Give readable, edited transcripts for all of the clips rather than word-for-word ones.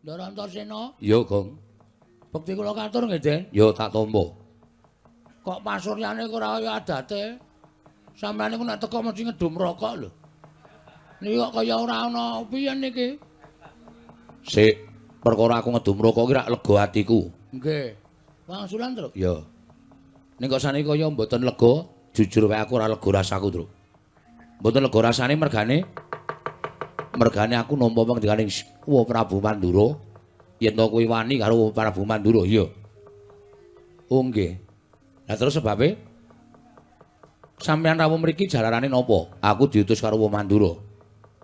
Ndara Antasena. Iya, Gong. Bekti kula katur nggih, Den. Ya tak tampa. Kok pasuryane ora kaya adate? Sampeyan niku nek teko mesti ngedum rokok lho. Niki kok kaya ora ana piye niki? Sik, perkara aku ngedum rokok ki rak lega atiku. Nggih. Wangsulan, Truk. Ya. Ning kok saniki kaya mboten lega, jujur wae aku ora lega rasaku, Truk. Mboten lega rasane mergane aku nampa pengendikaning Wa Prabu Mandura yen to kowe wani karo Prabu Mandura, iya. Oh nggih. Lah terus sebabe sampeyan rawuh mriki jalarane napa? Aku diutus karo Wa Mandura.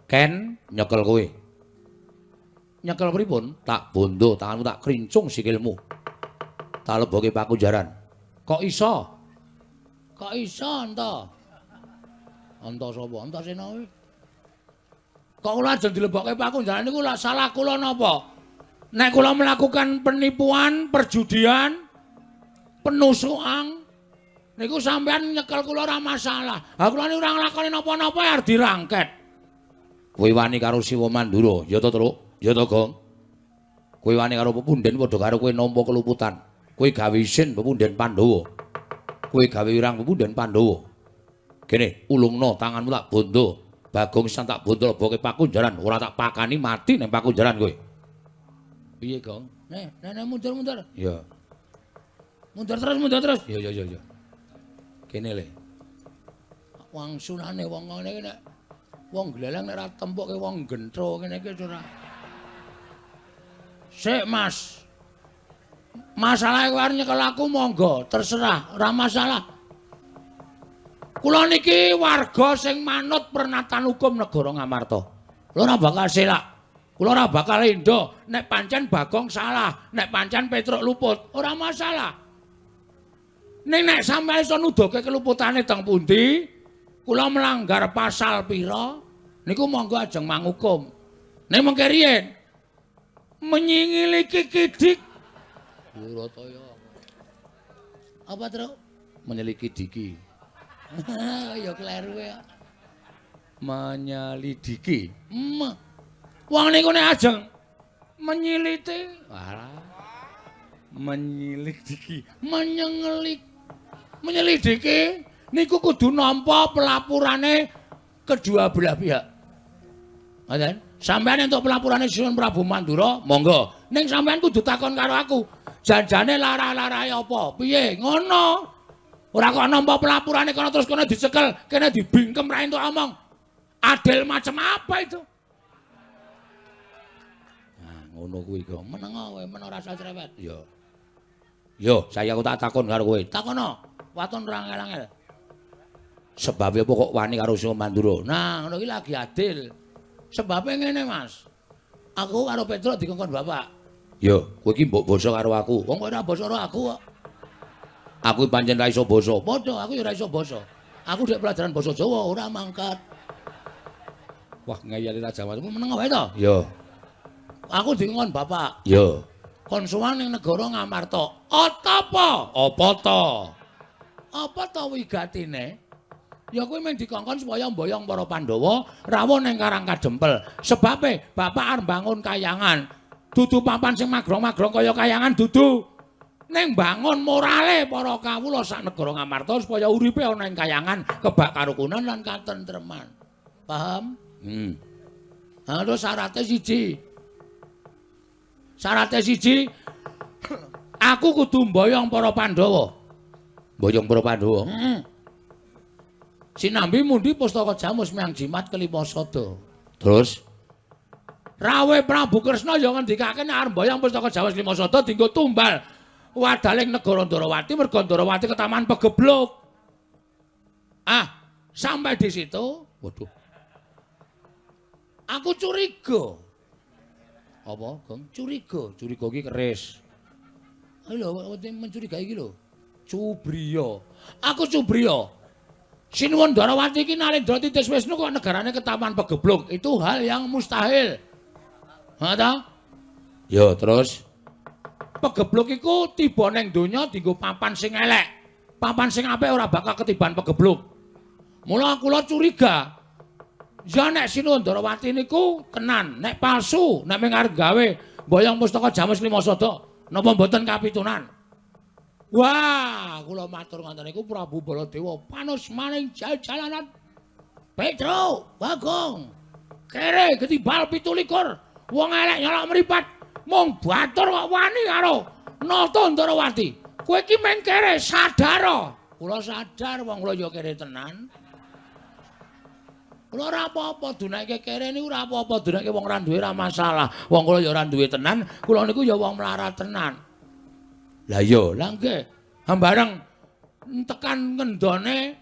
Ken nyekel kowe. Nyekel pripun? Tak bondo tanganmu, tak krincung sikilmu. Tak leboke pakunjaran. Kok iso? Kok iso enta? Enta sapa? Antasena kuwi. Kok kula ajeng dilebokke pakunjaran niku lak salah kula napa? Nek kula melakukan penipuan, perjudian, penusukan, niku sampean nyekel kula ora masalah. Ha kula niku ora nglakoni napa-napa arep dirangket. Kowe wani karo Siwa Mandura, ya to, Truk? Ya to, Gong? Kowe wani karo pepunden padha karo kowe nampa keluputan. Kowe gawe isin pepunden Pandhawa. Kowe gawe wirang pepunden Pandhawa. Kene, ulungno tanganmu tak bondo. Bagong sisan tak bondo leboke pakunjaran, ora tak pakani mati ning pakunjaran kowe. Piye, Gong? Nih, nih, mundur-mundur. Ya. Mundur terus, mundur terus. Ya ya ya ya. Kene le. Wangsulane wong ngene iki nek wong gleleng nek ora tempukke wong gentro ngene iki ora. Sik, Mas. Masalahe kowe arep nyekel aku monggo, terserah, ora masalah. Kula niki warga sing manut pernatan hukum negara Ngamarta. Kula ora bakal selak. Kula ora bakal endo nek pancen Bagong salah, nek pancen Petruk luput, ora masalah. Ning nek sampeyan iso nuduhke keluputane teng pundi, kula melanggar pasal pira, niku monggo ajeng mangukum. Ning mengke riyen menyingiliki kidik Burataya. Apa, Truk? Menyeliki diki. Ya kleru ya. Menyelidiki. Wong niku nek ajeng menyiliti, Alah. Menyelidiki. Menyengelik. Menyelidiki niku kudu nampa pelapurane kedua belah pihak. Ngoten? Sampeyan entuk pelapurane Sinuwun Prabu Mandura, monggo. Ning sampeyan kudu takon karo aku. Janjane lara-larae apa? Piye? Ngono. Ora kok nampa pelapurane kono terus kono dicekel, kene dibingkem ra entuk omong. Adil macam apa itu? Nah, ngono kuwi, Gong. Meneng kowe, meneng ora usah cerewet. Ya. Yo, saiki aku tak takon karo kowe. Takono. Waton ora angel-angel. Sebabe apa kok wani karo Siwa Mandura? Nah, ngono iki lagi adil. Sebabe ngene, Mas. Aku karo Petruk dikongkon bapak. Yo, kowe iki mbok basa karo aku. Wong kowe ora basa karo aku kok. Aku pancen ra iso basa. Padha, aku ya ora iso basa. Aku dek pelajaran basa Jawa ora mangkat. Wah, ngeyeli Raja Watu. Meneng wae to? Yo. Aku dikongkon bapak. Yo. Kon sowan ning negara Ngamarta. Apa? Apa to? Apa to wigatine? Ya kuwi mung dikongkon supaya mboyong para Pandhawa rawuh ning Karang Kadempel. Sebabe bapak arep bangun kayangan. Dudu papan sing magrong-magrong kaya kayangan dudu. Ning bangun morale para kawula sak negara Ngamarta supaya uripe ana ing kayangan kebak karukunan lan katentreman. Paham? Hmm. Nah, terus syaratnya siji. Syaratnya siji, aku kudu mboyong para Pandhawa. Mboyong para Pandhawa? Heeh. Sinambi mundi pustaka jamus miang jimat kelima sada. Terus Rawe Prabu Kresna ya ngendikake nek arep mboyong pustaka jamus lima sada dienggo tumbal wadaling negara Ndarawati merga Ndarawati ketaman pegebluk. Ah, sampai di situ, waduh. Aku curiga. Apa, Gong? Curiga. Curiga iki keris. Ayo lho, mencurigai iki lho. Cubriya. Aku cubriya. Sinuwun Ndarawati iki Narendra Titis Wisnu kok negarane ketaman pegebluk. Itu hal yang mustahil. Ha ta? Ya, terus pegebluk iku tiba ning donya dienggo papan sing elek. Papan sing apik ora bakal ketiban pegebluk. Mula kula curiga. Ya nek Sinuwun Ndarawati niku tenan, nek palsu, nek mung arep gawe Mboyong pustaka Jamus Lima Sada. Napa mboten kapitunan? Wah, kula matur ngoten niku Prabu Baladewa panus maning jalanan. Petro, Bagong. Kere ketibal 27. Wong elek nyolok mripat. Mung batur kok wani karo Nata Ndarawati. Kowe iki mung kere sadar. Kula sadar wong kula ya kere tenan. Kula ora apa-apa dunake kere niku ora apa-apa, dunake wong ora duwe ora masalah. Wong kula ya ora duwe tenan, kula niku ya wong melarat tenan. Lah iya, lah nggih. Hambareng tekan ngendone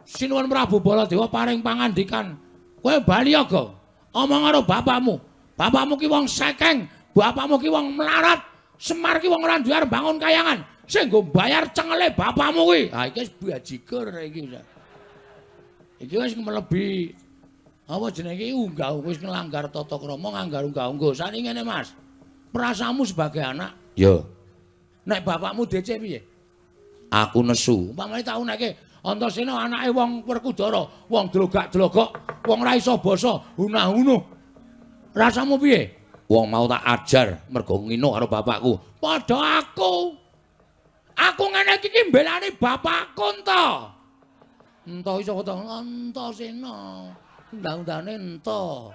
Sinuwun Prabu Baladewa paring pangandikan, "Kowe bali ya, Gong. Omong karo bapakmu. Bapakmu ki wong sekeng, bapakmu ki wong melarat, Semar ki wong ora duwe arep bangun kayangan. Sing nggo bayar cengele bapakmu kuwi." Ha iki wis bajigur iki. Iki wis mlebi apa jenenge iki unggah wis nglanggar tata krama, nganggar unggah-ungguh. Sakniki ngene, Mas. Perasaanmu sebagai anak, ya. Nek bapakmu DC piye? Aku nesu. Umpamane tau neke Antasena anake wong Werkudara, wong dlogak-dlogok, wong ora iso basa, hunah-hunuh. Rasamu piye? Wong mau tak ajar mergo ngino karo bapakku. Padha aku. Aku ngene iki ki mbelani bapakku ento. Ento iso kata Antasena. Undang-undane ento.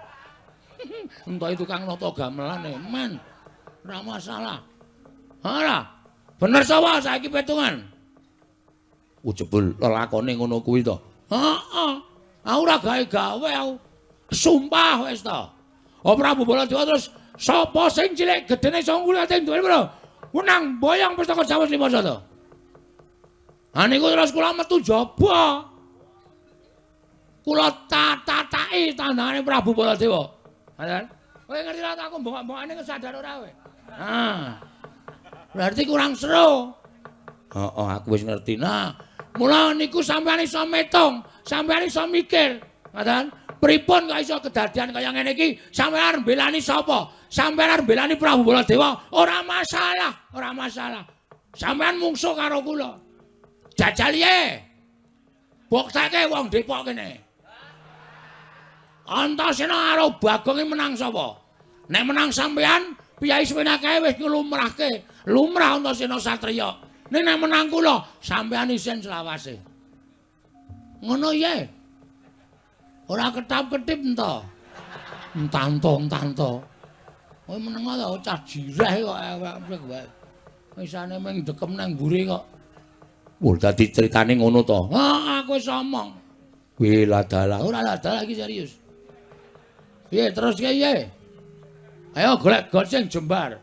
Ento tukang nata gamelane, men. Ora masalah. Ora. Bener sapa saiki petungan? Jebul lelakone ngono kuwi to. Heeh. Aku ora gawe-gawe aku. Sumpah wis to. Oh Prabu Baladewa terus sapa sing cilik gedene iso ngulate duwe pira? Menang boyong pustaka Jawa Lima Sada. Ha niku terus kula metu jaba. Kula tatataki tandangane Prabu Baladewa. Ngoten. Kowe ngerti ra aku mbongok-mbongane kesadar ora kowe? Ah. Berarti kurang seru. Heeh, aku wis ngerti. Nah, mula niku sampeyan iso metung, sampeyan iso mikir. Ngoten. Pripun kok iso kedadian kaya ngene iki? Sampeyan arep mbelani sapa? Sampeyan arep mbelani Prabu Baladewa? Ora masalah, ora masalah. Sampeyan mungsuh karo kula. Jajal ye. Bukteke wong Depok kene. Antasena karo Bagong iki menang sapa? Nek menang sampeyan, piyai semene akeh wis nglumrahke. Lumrah Antasena satriya. Nek menang kula, sampeyan isin selawase. Ngono ye. Ora ketap-ketip ento. Entanto-entanto. Kowe meneng ta cah jireh kok awake kowe. Isane mung dekem nang mburi kok. Wah, dadi critane ngono to. Ha, aku wis omong. Wih, ladalah. Ora ladalah iki serius. Piye terus piye? Ayo golek got sing jembar.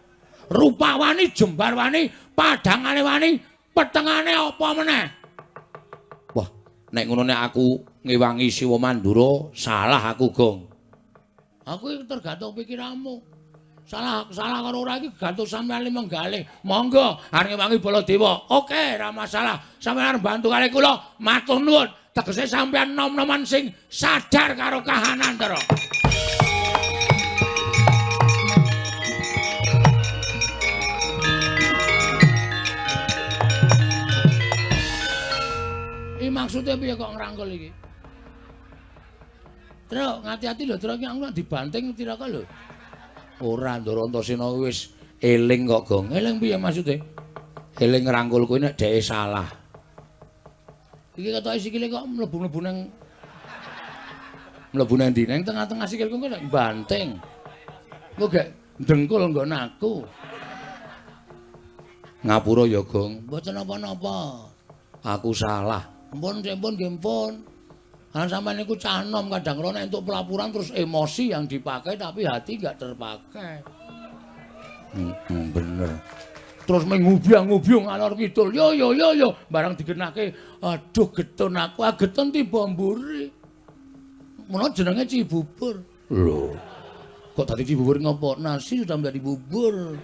Rupa wani, jembar wani, padhangane wani, petengane apa meneh? Wah, nek ngono nek aku ngewangi Siwa Mandura, salah aku, Gong. Aku iki tergantung pikiranmu. Salah salah karo ora iki gantung sampeyan menggalih. Monggo arep ngewangi Baladewa. Oke, ora masalah. Sampeyan arep bantu kali kula, matur nuwun. Tegese sampeyan nom-noman sing sadar karo kahanan, Ndara. Iki maksude piye kok ngrangkul iki? Truk, ngati-ati lho, Truk, iki aku nek dibanting tiraka lho. Ora, Ndara Antasena wis eling kok, Gong. Eling piye maksude? Eling ngrangkul kuwi nek dheke salah. Iki ketoke sikile kok mlebu-mlebu nang mlebu nang ndi? Nang tengah-tengah sikilku kok nek banting. Engko gek dengkul nggon aku. Ngapura ya, Gong. Mboten napa-napa. Aku salah. Ampun, ampun, nggih ampun. Kan sampeyan niku cah nom kadang kala nek entuk pelaporan terus emosi yang dipakai tapi hati enggak terpakai. Bener. Terus mengubyang-ngubyung ngalor kidul. Yo yo yo yo barang digenake, aduh getun aku, ah getun tiba mburi. Menawa jenenge Cibubur. Lho. Kok dadi Cibubur ngopo? Nasi sudah menjadi bubur.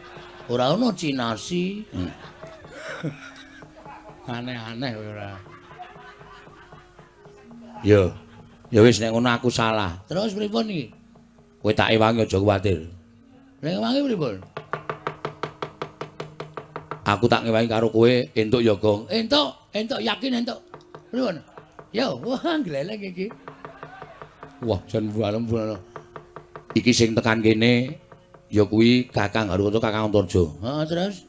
Ora ono cinasi. Aneh-aneh ora. Yo. Ya wis nek ngono aku salah. Terus pripun iki? Kowe tak ewangi aja kuwatir. Nek ewangi pripun? Aku tak ngewangi karo kowe entuk ya, Gong. Entuk, entuk yakin entuk. Pripun? Yo, wah gleleng iki. Wah, jan walem-walem. Iki sing tekan kene Ya kuwi Kakang Garuda, Kakang Antarja. Heeh, terus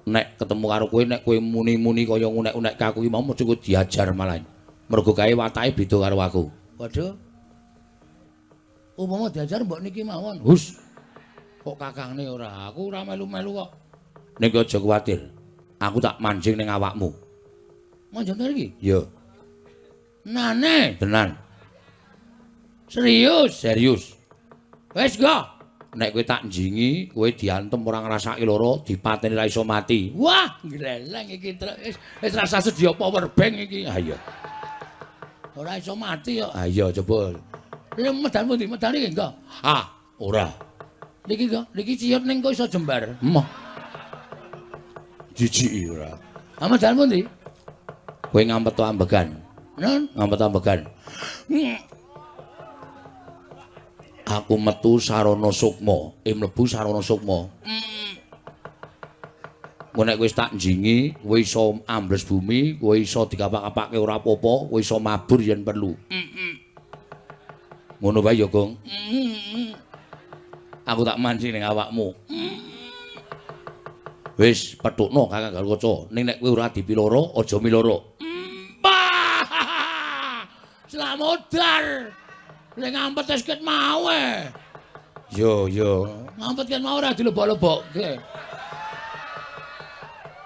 nek ketemu karo kowe, nek kowe muni-muni kaya ngunek-unek aku iki mau mesti kowe diajar malah. Mergo kae watake beda karo aku. Waduh. Upama diajar mbok niki mawon. Hus. Kok kakangne ora? Aku ora melu-melu kok. Nek aja kuwatir. Aku tak manjing ning awakmu. Manjing iki? Iya. Nane, tenan. Serius, serius. Wis go. Nek kowe tak njingi, kowe diantem ora ngrasake lara, dipateni ra iso mati. Wah, gleleng iki wis wis rasa sedia power bank iki. Ha iya. Ora iso mati kok. Ha iya, coba. Lha medal pundi? Medal iki engko. Ah, ora. Niki kok, niki ciyut ning kok iso jembar. Emoh. Jijiki ora. Ha medal pundi? Kowe ngampet ambegan. Nun, ngampet ambegan. Aku metu sarana sukma, mlebu sarana sukma. Engko nek wis tak njingi, kowe iso ambles bumi, kowe iso dikapak-kapake ora apa-apa, kowe iso mabur yen perlu. Ngono wae ya, Gong. Aku tak mancing ning awakmu. Wis petukno Kakang Garukaca, ning nek kowe ora dipiloro, aja miloro. Slamodar. Lek ngampet wis ket mau e. Yo yo, ngampet ket mau ora dilebok-lebokke.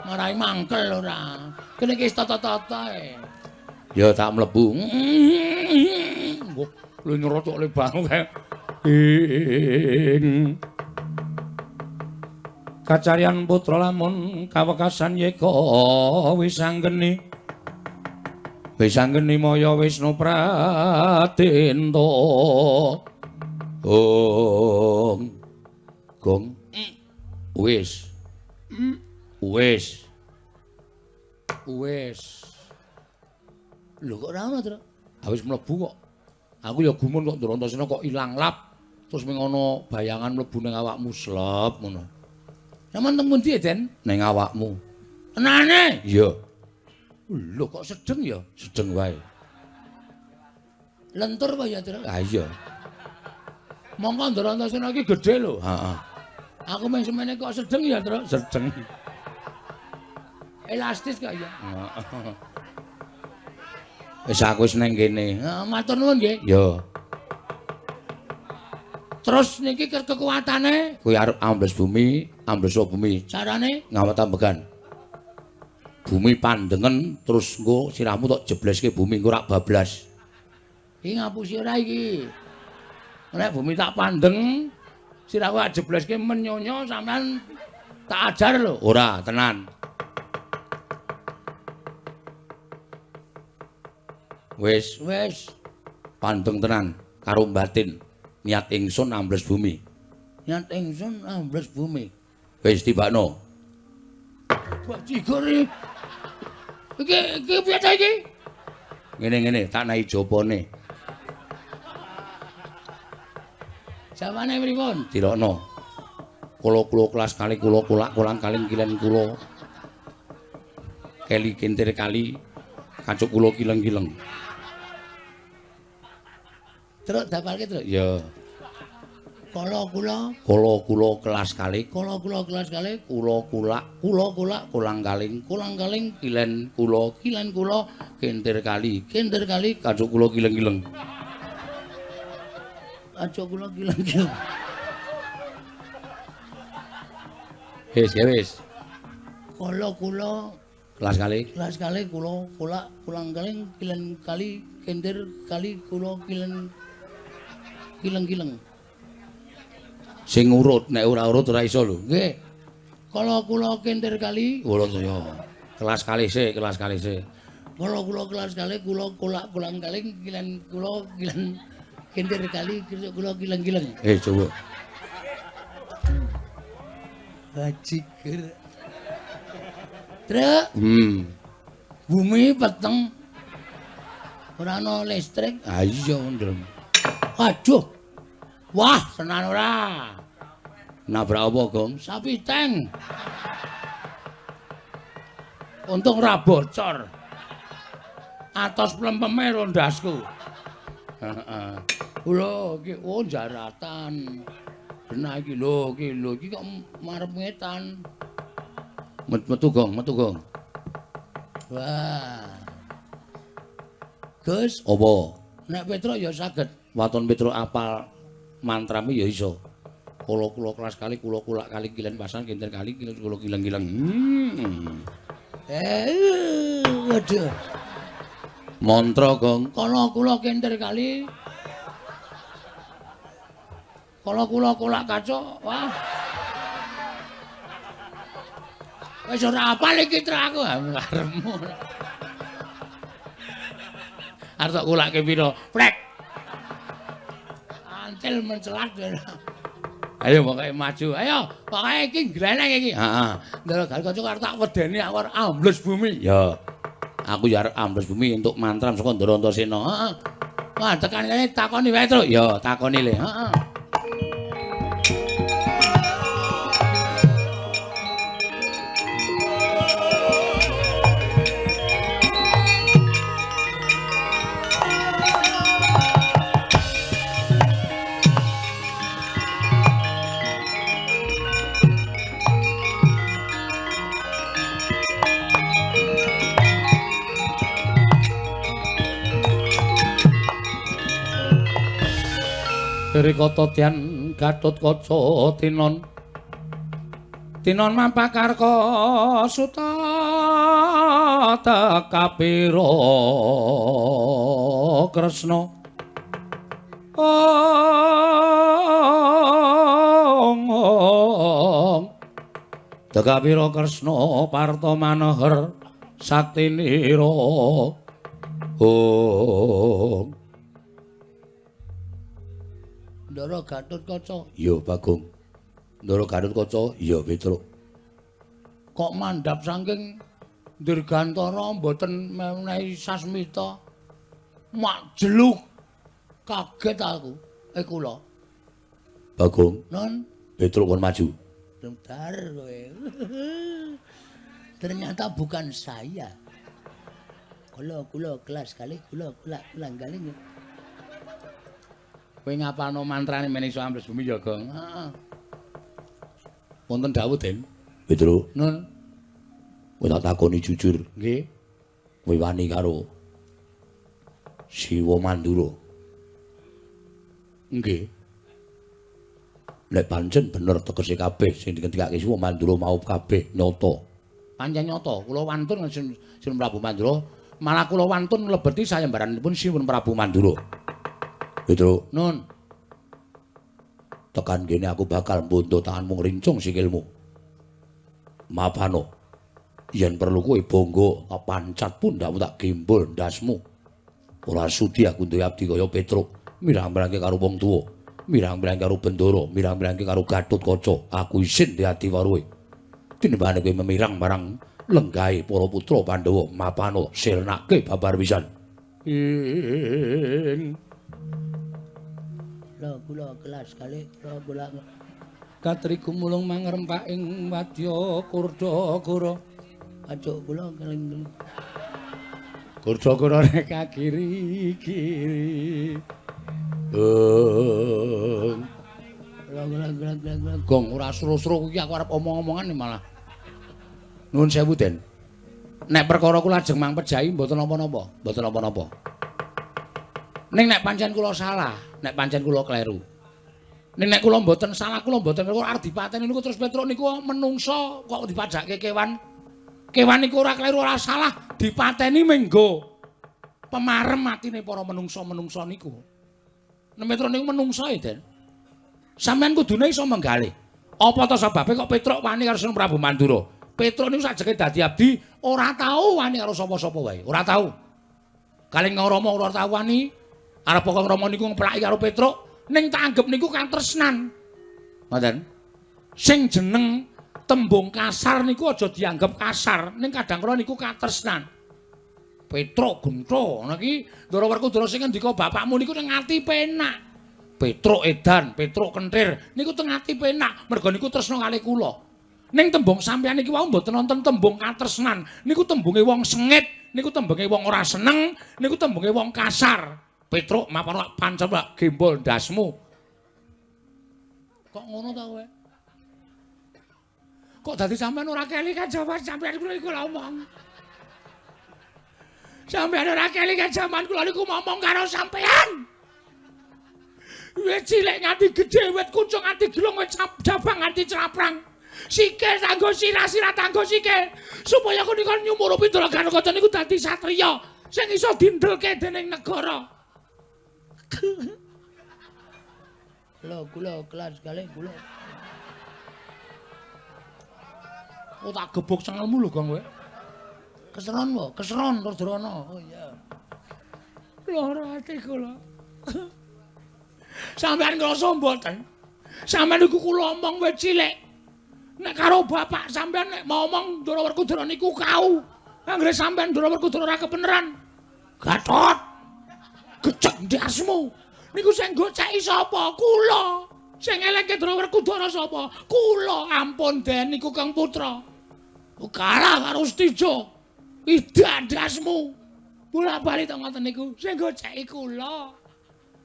Marai mangkel ora. Kene iki wis tata-tata e. Ya tak mlebu. Wah, lu nyerocok le banget. Ing kacarian putra lamun kawekasan yeka wis anggeni. Wis anggeni maya Wisnu Pratenta. Gong. Gong. Wis. Wis. Wis. Lho kok ora ono, Tru? Ha wis mlebu kok. Aku ya gumun kok Ndrantasena kok ilang lap. Terus ming ana bayangan mlebu ning awakmu slep ngono. Sampeyan teng pundi, Den? Ning awakmu. Tenane? Iya. Lho kok sedeng ya? Sedeng wae. Lentur wae ya, Tru? Ha iya. Mongko Ndrantasena iki gedhe lho. Heeh. Aku mung semene kok sedeng ya, Tru? Sedeng. Elastis kok ya. Heeh. Wis aku wis nang kene. Heeh, matur nuwun nggih. Ya. Terus niki kekuatane kuwi arep ambles bumi, ambles bumi. Carane ngawet ambegan. Bumi pandengen terus engko sirahmu tok jebleske bumi engko rak bablas. Iki ngapusi ora iki? Nek bumi tak pandeng, sirahku tak jebleske menyonyo sampean tak ajar lho. Ora, tenan. Wis, wis. Pandeng tenan karo batin. Niat ingsun ambles bumi. Niat ingsun ambles bumi. Wis tibakno. Bajigur iki. Iki iki piye ta iki? Ngene-ngene tak nahi jopone. Jawane pripun? Dirokno. Kula-kula kelas kali kula kulak kolang kaling kilen kula. Keli kintir kali kacuk kula kileng-kileng. Truk dapalke, Truk. Ya. Kala kula, kala kula kelas kali, kala kula kelas kali, kula kulak, kula kulak, kolang kaling, kolang kaling, kilen kula, kilen kula, kintir kali, kintir kali, kacuk kula kileng-kileng. Kacuk kula kileng-kileng. Wis, ya wis. Kala kula kelas kali, kelas kali kula kulak, kolang kaling, kilen kali, kintir kali, kula kilen kileng-kileng. Sing urut, nek ora urut ora iso lho. Nggih. Kala kula kintir kali, kula saya. Kelas kali sik, kelas kali sik. Kala kula kelas kali, kula kulak kolang kaling, kilen kula kilen kintir kali, kula kileng-kileng. Coba. Bajigur. Truk. Bumi peteng. Ora ana listrik. Ha iya, Ndrem. Aduh. Wah, tenan ora. Nabrak apa, Gong? Sapi tank. Untung ora bocor. Atos plempeme rondasku. Heeh. Lho, iki oh jaratan. Genah iki lho, iki lho, iki kok marep ngetan. Metu gong, metu gong. Wah. Gus, apa? Nek Petruk ya saged. Waton Petruk apal mantrame ya iso. Kula-kula kelas kali, kula kulak kali kilen pasan kinten kali kilen kula kileng-kileng. Waduh. Mantra gong. Kala kula kintir kali. Kala kula kulak kaca. Wah. Wis ora apal iki trek aku karepmu. Arep tok kulake pira? Prek. Antil mencelat. Ayo pokoke maju. Ayo, pokoke iki gleneng iki. Heeh. Ndara Gatotkaca arep tak wedeni aku arep ambles bumi. Ya. Aku ya arep ambles bumi entuk mantram saka Ndara Antasena. Heeh. Wah, tekan kene takoni wae, Truk. Ya, takoni le. Heeh. Rikata Dian Gatotkaca tinon tinon mampakarka suta tekapira Kresna ong tekapira Kresna Parta Manohar saktinira ong. Ndara Gatotkaca. Iya, Bagong. Ndara Gatotkaca, iya Petruk. Kok mandhap saking Dirgantara mboten menehi sasmita. Mak jeluk. Kaget aku. Kula. Bagong. Non, Petruk kon maju. Bentar kowe. Ternyata bukan saya. Kula kula kelas kali kula kula ulang kali. Kowe ngapalno mantrane men iso ambles bumi ya, Gong. Heeh. Wonten dawuh, Den. Petruk. Nun. Kowe tak takoni jujur. Nggih. Kowe wani karo Siwa Mandura? Nggih. Nek pancen bener tegese kabeh sing digendikake Siwa Mandura mau kabeh nyata. Pancen nyata, kula wantun Sin Prabu Mandura, malah kula wantun mlebeti sayembaranipun Sin Prabu Mandura. Petruk. Nun. Tekan kene aku bakal mbonto tanganmu ngrincung sikilmu. Mapano. Yen perlu kowe bangga, tak pancat pundhakmu tak gembol ndasmu. Ora sudi aku duwe abdi kaya Petruk, mirang-mirangke karo wong tuwa, mirang-mirangke karo Bendara, mirang-mirangke karo Gatotkaca. Aku isin duwe ati waruhe. Tinimbangane kowe memirang marang lenggahe para putra Pandhawa, mapano sirnake babar pisan. Ing kula kula kelas kali kula kula katri gumulung mangrempak ing wadya Kurdagara. Acuk kula keling Kurdagara rek kiri kiri. Ong kula kula kula kula gong ora sro-sro iki aku arep omong-omongan malah. Nuwun sewu, Den. Nek perkara kula ajeng mang pejahi mboten napa-napa, mboten napa-napa. Ning nek pancen kula salah, nek pancen kula kleru. Ning nek kula mboten salah, kula mboten kleru arep dipateni niku terus Petruk niku menungso kok dipajake kewan. Kewan niku ora kleru ora salah, dipateni menggo pemarem atine para menungso-menungso niku. Nek Petruk niku menungso e, Den. Sampeyan kudune iso menggalih. Apa ta sebabe kok Petruk wani karo Sun Prabu Mandura? Petruk niku sajeke dadi abdi ora tau wani karo sapa-sapa wae, ora tau. Kalih Rama ora tau wani. Arep kok Rama niku ngeplaki karo Petruk, ning tak anggep niku katresnan. Ngoten. Sing jeneng tembung kasar niku aja dianggep kasar, ning kadang kala niku katresnan. Petruk gentho, ngono iki Ndara Werkudara sing ngendika bapakmu niku teng ati penak. Petruk edan, Petruk kentir, niku teng ati penak, merga niku tresna kalih kula. Ning tembung sampeyan iki wau mboten wonten tembung katresnan, niku tembunge wong sengit, niku tembunge wong ora seneng, niku tembunge wong kasar. Petruk mapan pancen gembol ndasmu. Kok ngono ta kowe? Kok dadi sampean ora kelingan jaman sampean kula iku ngomong. Sampean ora kelingan jaman kula niku ngomong karo sampean. Wit cilik nganti gedhe, wit kucung nganti gelung, wit jabang nganti craprang. Sikil tanggo sirah, sirah tanggo sikil. Supaya aku niku nyumurupi Ndara Gatotkaca niku dadi satriya sing iso dindelke dening negara. Lho kula kelas kalih kula. Oh tak gebuk cengelmu lho Gong kowe. Keseron wae, keseron Rudrono. Oh iya. Lara ati kula. Sampeyan ngrasa mboten? Sampeyan niku kula omong wit cilik. Nek karo bapak sampeyan nek ngomong Ndara Werkudara niku kau. Anggere sampeyan Ndara Werkudara ora kebeneran. Gatot. Gecek ndasmu. Niku sing goceki sapa? Kula. Sing eleke Ndara Werkudara sapa? Kula. Ampun den niku Kang Putra. Kalah karo Setija. Ida ndasmu. Bola-bali to ngoten niku sing goceki kula.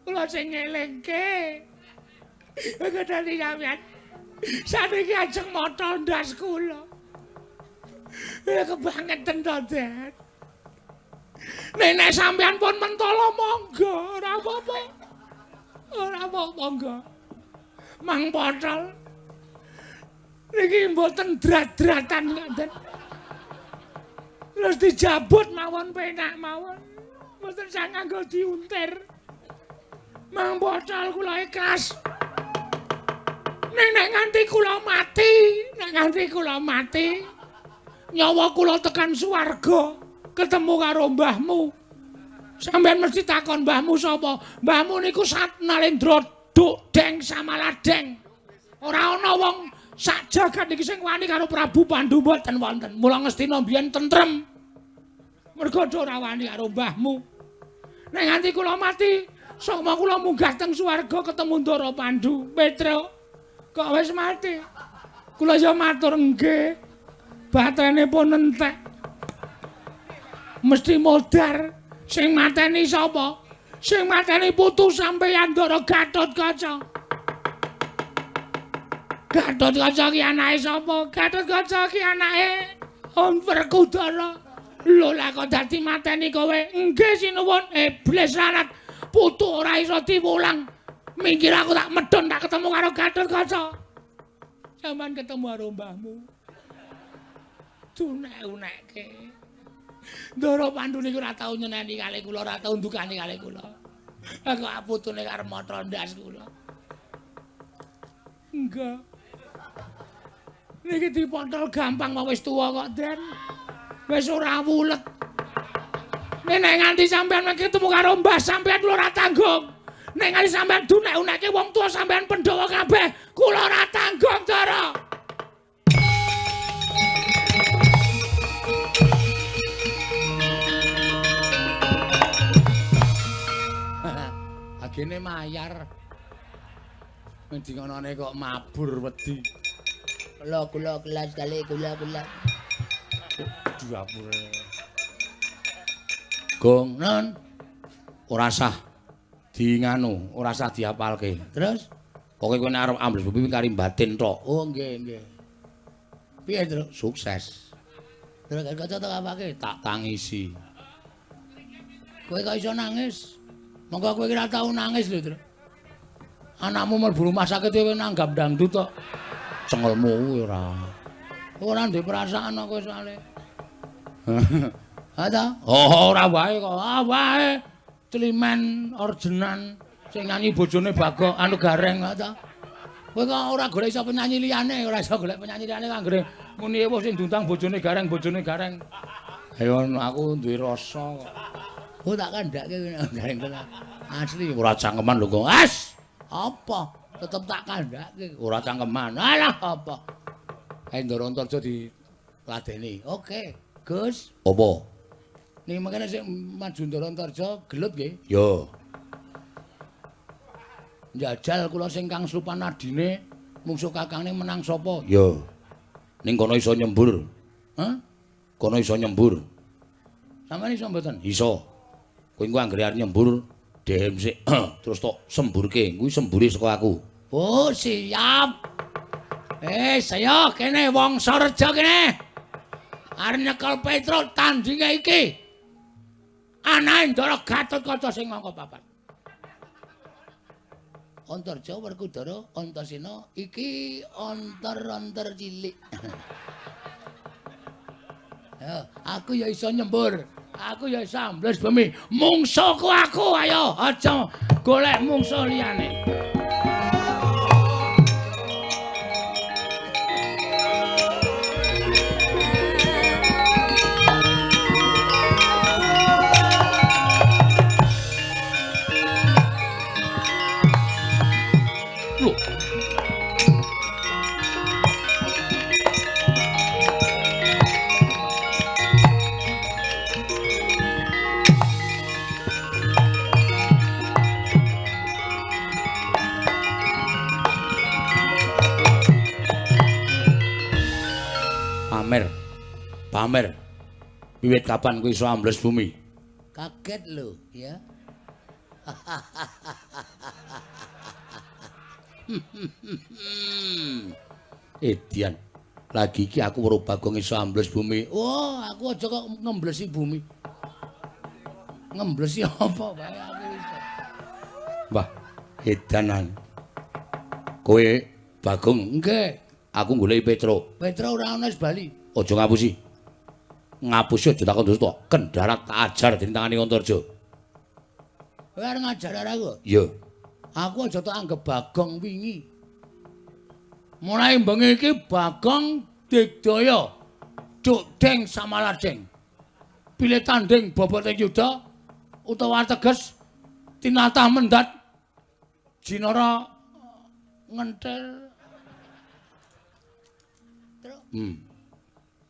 Kula sing ngelingke. Kok dadi sampeyan saniki ajeng motol ndas kula. Kebangeten to, Den. Nek sampeyan pun mentolo monggo, ora apa-apa. Ora apa-apa monggo. Mang potol. Niki mboten drat-dratan ngoten. Terus dijabut mawon penak mawon. Mboten sah nganggo diuntir. Mang botol kula ikhlas. Nek nganti kula mati, nek nganti kula mati, nyawa kula tekan swarga, ketemu karo mbahmu. Sampeyan mesti takon mbahmu sapa? Mbahmu niku Sat Nalendra Duk Deng Samaladeng. Ora ana wong sak jagat iki sing wani karo Prabu Pandu mboten wonten. Mula Ngastina mbiyen tentrem. Mergo ora wani karo mbahmu. Nek nganti kula mati, sukma kula munggah teng swarga ketemu Ndara Pandu. Petro, kok wis mati? Kula ya matur nggih. Batrene pun entek. Mesti modar. Sing mateni sapa? Sing mateni putu sampeyan Ndara Gatotkaca. Gatotkaca ki anake sapa? Gatotkaca ki anake Om Werkudara. Lho lah kok dadi mateni kowe? Nggih sinuwun. Iblis larat. Putu ora iso diwulang. Minggir aku tak medhun tak ketemu karo Gatotkaca. Sampeyan ketemu karo mbahmu. Dunek-unekke. Ndara Pandu niku ora tau nyeneni kalih kula, ora tau ndukani kalih kula. Aku putune karo motol ndas kula. Enggak. Niki dipotol gampang wae wis tuwa kok, Den. Wis ora wulet. Nek nganti sampeyan ketemu karo mbah sampeyan kula ora tanggung. Nek nganti sampeyan dunek-unekke wong tuwa sampeyan Pandhawa kabeh, kula ora tanggung, Ndara. Agene mayar. Ngendi ngonone kok mabur wedi. Kula kula kelas kali kula kula. Dapure. Gong non ora sah di nganu, ora sah diapalke. Terus pokoke kowe nek arep ambles bumi kari batin tok. Oh nggih nggih. Piye, Tru? Sukses. Terus kaca tak apake? Tak tangisi. Kowe kok iso nangis? Monggo kowe ora tau nangis lho, Tru. Anakmu mlebu rumah sakit kowe nanggap dangdut tok. Cengelmu kuwi ora. Ora ndek perasaan kok kowe soalé. Ha ta? Oh, ora wae kok. Ah wae. Climen orjenan sing nyanyi bojone Bagong anu Gareng ha ta. Kowe kok ora golek iso penyanyi liyane, ora iso golek penyanyi liyane anggere muni ewuh sing diundang bojone Gareng, bojone Gareng. Ayo aku duwe rasa kok. Oh tak kandhake Gareng tenan. Asli ora cangkeman lho kok. As! Apa? Tetep tak kandhake. Ora cangkeman. Alah apa? Ayo Ndara Antarja diladeni. Oke, Gus. Apa? Niki mangkene sing maju Ndara Antarja gelut nggih? Ya. Njajal kula sing kang slupan adine mungsuh kakangne menang sapa? Ya. Ning kono iso nyembur. Hah? Kono iso nyembur. Sampeyan iso mboten? Iso. Kowe engko anggere arep nyembur dehem sik terus tok semburke. Kuwi sembure saka aku. Oh, siap. Saya kene Wangsareja kene. Arep nyekel Petruk tandinge iki. Anake Ndara Gatotkaca sing angka 4. Antarja Werkudara Antasena iki antar-antar cilik. Ya, aku ya iso nyembur. Aku ya iso ambles bumi. Mungsuhku aku, ayo aja golek mungsuh liyane. Pamer. Wiwit kapan kowe iso ambles bumi? Kaget lho, ya. Edian. Lagi iki aku weruh Bagong iso ambles bumi. Oh, aku aja kok ngemblesi bumi. Ngemblesi apa wae aku iso. Wah, edanan. Kowe Bagong, nggih. Aku goleki Petruk. Petruk ora ana wis bali. Aja ngapusi. Ngapusi aja takon dosa. Kendharat tak ajar dening tangane Antarja. Kowe arep ngajar aku? Iya. Aku aja tak anggep Bagong wingi. Mulai bengi iki Bagong digdaya. Cuk deng samaladeng. Pilih tanding bobote yuda utawa teges tinatah mendat jinara ngentel.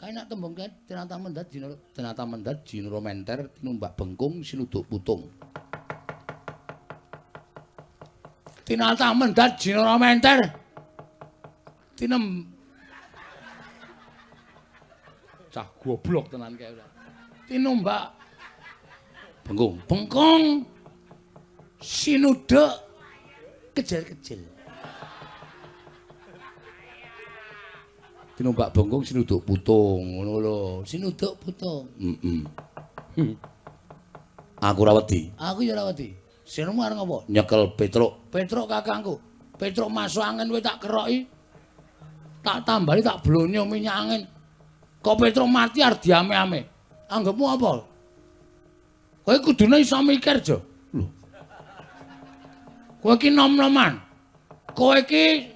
Kae nak tembung kae tinatah mendat jinara, tinatah mendat jinara menter tinumbak bengkung sinuduk putung. Tinatah mendat jinara menter tinem cah goblok tenan kae ora. Tinumbak bengkung, bengkung sinuduk kecil-kecil. Tinumbak bengkung sinuduk putung ngono lho. Sinuduk putung. Heeh. Aku ora wedi. Aku ya ora wedi. Sirmu arep ngopo? Nyekel Petruk. Petruk kakangku. Petruk masuk angin kowe tak keroki. Tak tambani tak blonyo minyak angin. Kok Petruk mati arep diame-ame. Anggepmu apa? Kowe kudune iso mikir, Jo. Lho. Kowe iki nom-noman. Kowe iki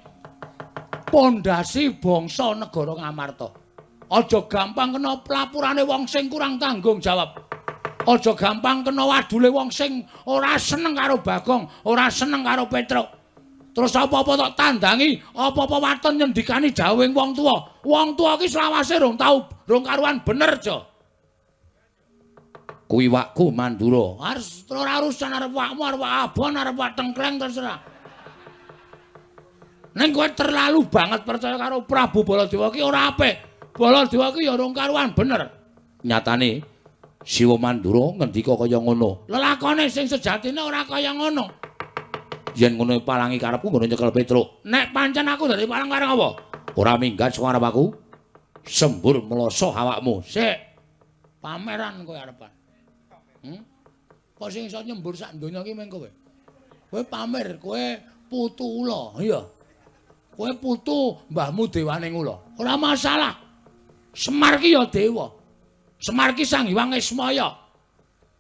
pondasi bangsa negara Ngamarta. Aja gampang kena pelapurane wong sing kurang tanggung jawab. Aja gampang kena wadule wong sing ora seneng karo Bagong, ora seneng karo Petruk. Terus apa-apa tok tandangi, apa-apa waton nyendikani dawuhing wong tuwa. Wong tuwa iki selawase rong tau, rong karuan bener, Jo. Kuwi wakku Mandura. Harus ora urusan arep wakmu, arep wak abon, arep wak tengkleng terserah. Ning kowe terlalu banget percaya karo Prabu Baladewa ki ora apik. Baladewa ki ya rong karuan bener. Nyatane Siwa Mandura ngendika kaya ngono. Lelakone sing sejatine ora kaya ngono. Yen ngono palangi karepku ngono nyekel Petruk. Nek pancen aku dadi palang karep apa? Ora minggat saka arep aku. Sembur mloso awakmu. Sik. Pameran kowe arepan. Kok sing iso nyembur sak donya iki meng kowe. Kowe pamer, kowe putu ula, iya. Kowe putu mbahmu dewaning ula. Ora masalah. Semar ki ya dewa. Semar ki Sang Hyang Ismaya.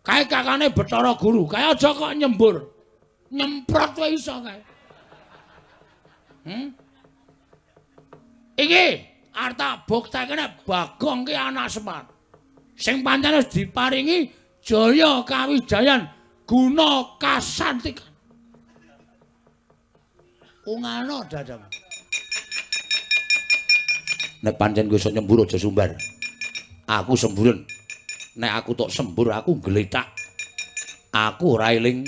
Kae kakane Bathara Guru. Kae aja kok nyembur. Nyemprot wae iso kae. Iki arep tak buktekne Bagong ki anak Semar. Sing pancen wis diparingi jaya kawijayan guna kasantikan. Ungano dadamu. Nek pancen kowe iso nyembur aja sumbar. Aku semburen. Nek aku tok sembur aku gletak. Aku ora eling.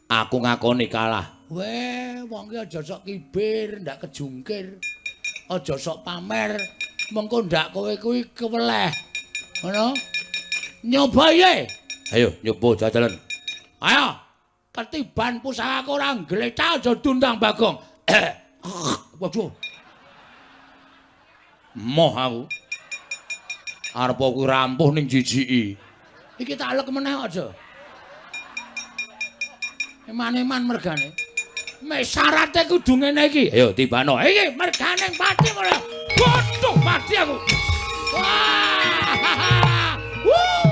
Aku ngakoni kalah. Weh, wong ki aja sok kibir, ndak kejungkir. Aja sok pamer, mengko ndak kowe kuwi keweleh. Ngono? Nyoba ye. Ayo nyoba jajalan. Ayo. Ketiban pusakaku ora gletak aja dundang Bagong. Waduh. Moh aku. Arep kuwi rampuh ning jijiki. Iki tak alek meneh aja. Eman-eman mergane. Mek syarate kudu ngene iki. Ayo tibano. Iki mergane pati ora. Waduh, mati aku. Wah. Wuh.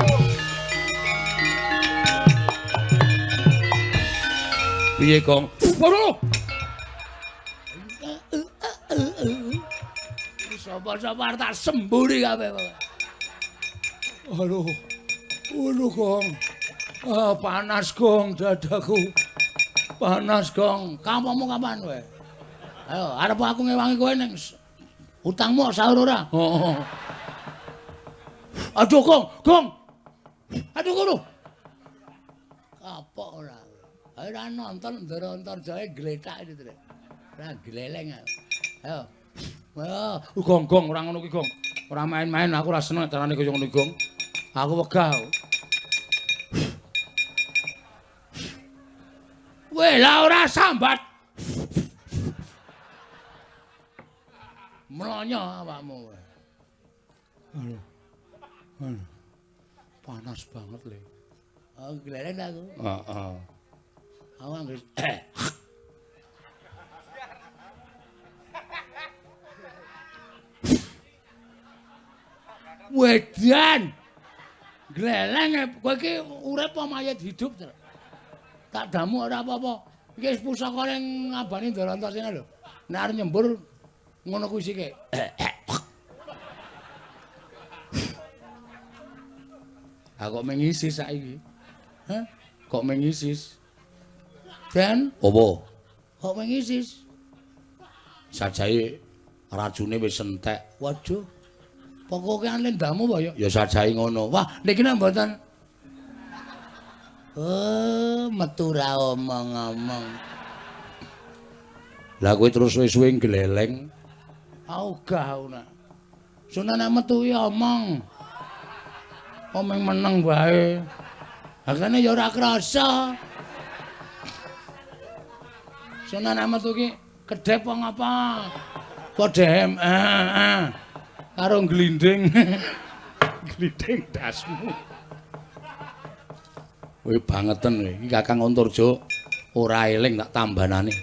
Piye, Gong? Waduh. Sapa-sapa arep tak semburi kabeh. Aduh. Aduh, Gong. Ah, panas, Gong, dadaku. Panas, Gong. Kampungmu kapan kowe? Ayo, arep aku ngewangi kowe ning utangmu sahur ora? Heeh. Aduh, Gong, Gong. Aduh, kono. Kapok ora. Ayo ora nonton Ndara Antarjaya gletak iki, Trek. Ora gleleng. Ayo. Wah, Gong, Gong, ora ngono ki, Gong. Ora main-main, aku ora seneng carane kaya ngono, Gong. Aku wegah. Weh, lah ora sambat. Mlonyo awakmu. Aduh. Aduh. Panas banget, Le. Oh, gleleng aku. Heeh. Aku anggere Wedan. Gleleng kowe iki urip apa mayit hidup, Trek? Tak damu ora apa-apa. Iki wis pusaka ning ngabani Ndara Antasena lho. Nek arep nyembur ngono kuwi sike. Aku kok mengisis saiki. Hah? Kok mengisis? Den, apa? Kok mengisis? Sajae racune wis entek. Waduh. Pokoke lendamu apa ya? Ya sajae ngono. Wah, niki nek mboten. Oh, metu ra omong-omong. Lah kowe terus suwe-suwe gleleng. Ogah aku nak. Sunan nek metu ki omong. Omong meneng wae. Hakane ya ora krasa. Sunan nek metu ki kedhep apa ngapa? Kok dehem. Heeh. Karo glinding. Glinding dasmu. Kowe bangeten kowe. Iki Kakang Antarja ora eling tak tambanane.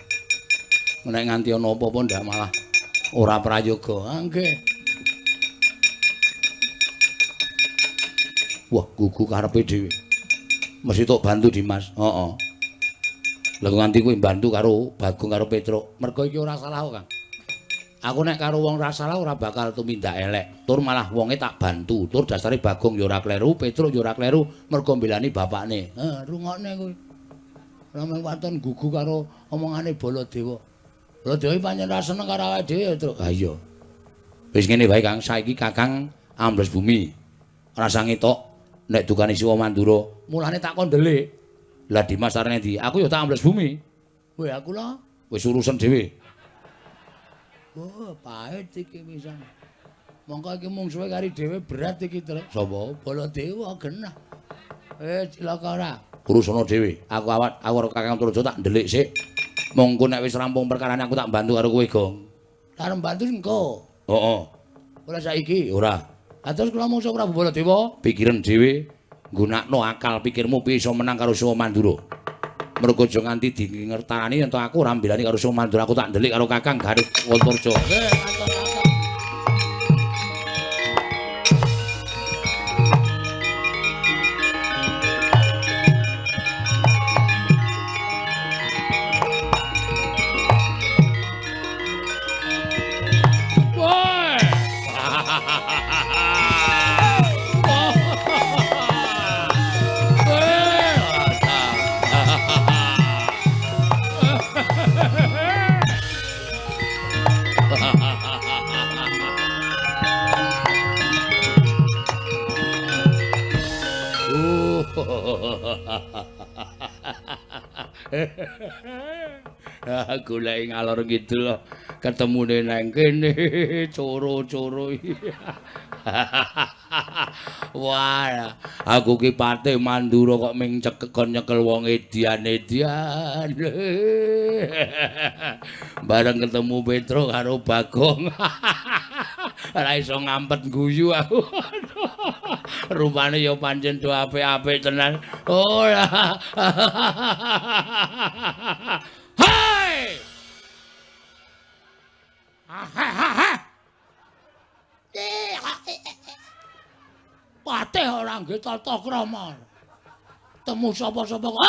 Nek nganti ana apa-apa ndak malah ora prayoga. Ah nggih. Wah, gugu karepe dhewe. Mesti tok bantu Dimas. Heeh. Lah nganti kowe bantu karo Bagong karo Petruk. Mergo iki ora salah kok, Kang. Aku nek karo wong ora salah ora bakal tumindak elek. Tur malah wonge tak bantu. Tur dasare Bagong ya ora kleru, Petruk ya ora kleru, mergo mbelani bapakne. Heh, rungokne kowe. Ora mung waton gugu karo omongane Baladewa. Baladewa iki pancen ora seneng karo awake dhewe ya, Truk. Ha iya. Wis ngene wae, Kang, saiki Kakang ambles bumi. Rasa ngetok nek dukane Siwa Mandura. Mulane tak kon ndelik. Lah Dimas arene ndi? Aku ya tak ambles bumi. Weh, aku lho wis urusan dhewe. Oh, pahit iki pisan. Mongko iki mungsuhe kari dhewe berat iki, Truk. Sapa? Baladewa genah. Eh, cilaka ora. Urusana dhewe. Aku awak aku karo Kakang Antarja tak ndelik sik. Mongko nek wis rampung perkarane aku tak bantu karo kowe, Gong. Arep bantu engko. Heeh. Ora saiki? Ora. Lah terus kula mungsuh Prabu Baladewa, pikiran dhewe, nggunakno akal pikirmu piye iso menang karo Siwa Mandura. Mergo aja nganti dingertani yen to aku ora mbelani karo Siwa Mandura, aku tak ndelik karo Kakang Garip Antarja. Nggih, matur. Goleki ngalor ngidul ketemune nang kene coro-coro. Wah, aku ki Patih Mandura kok ming kon nyekel wong edian-edian. Bareng ketemu Petro karo Bagong. Ora iso ngampet guyu aku. Rupane ya pancen do apik-apik tenan. Ora. Hai! Patih ora nggih tata krama. Temu sapa-sapa kok.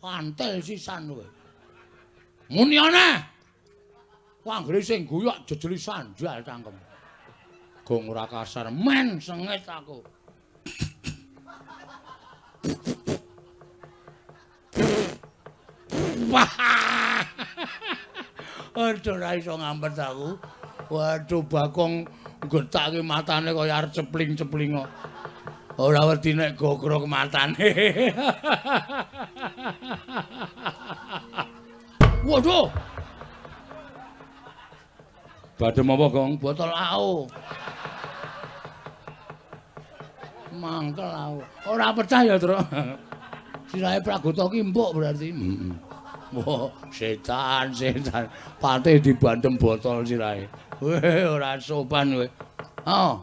Antel sisan kowe. Muni ana. Anggere sing guyok jejeli sandal cangkem. Gong ora kasar men sengit aku. Aduh ora iso ngampet aku. Waduh Bagong gethake matane kaya arep cepling-cepling kok. Ora wedi nek gogrok matane. Waduh. Badhe apa, Gong? Botol AO. Mangkel aku. Ora percaya, Truk. Sirahe Pragota ki empuk berarti. Heeh. Wah, setan, setan. Patih dibandem botol sirahe. Weh, ora sopan kowe. Oh.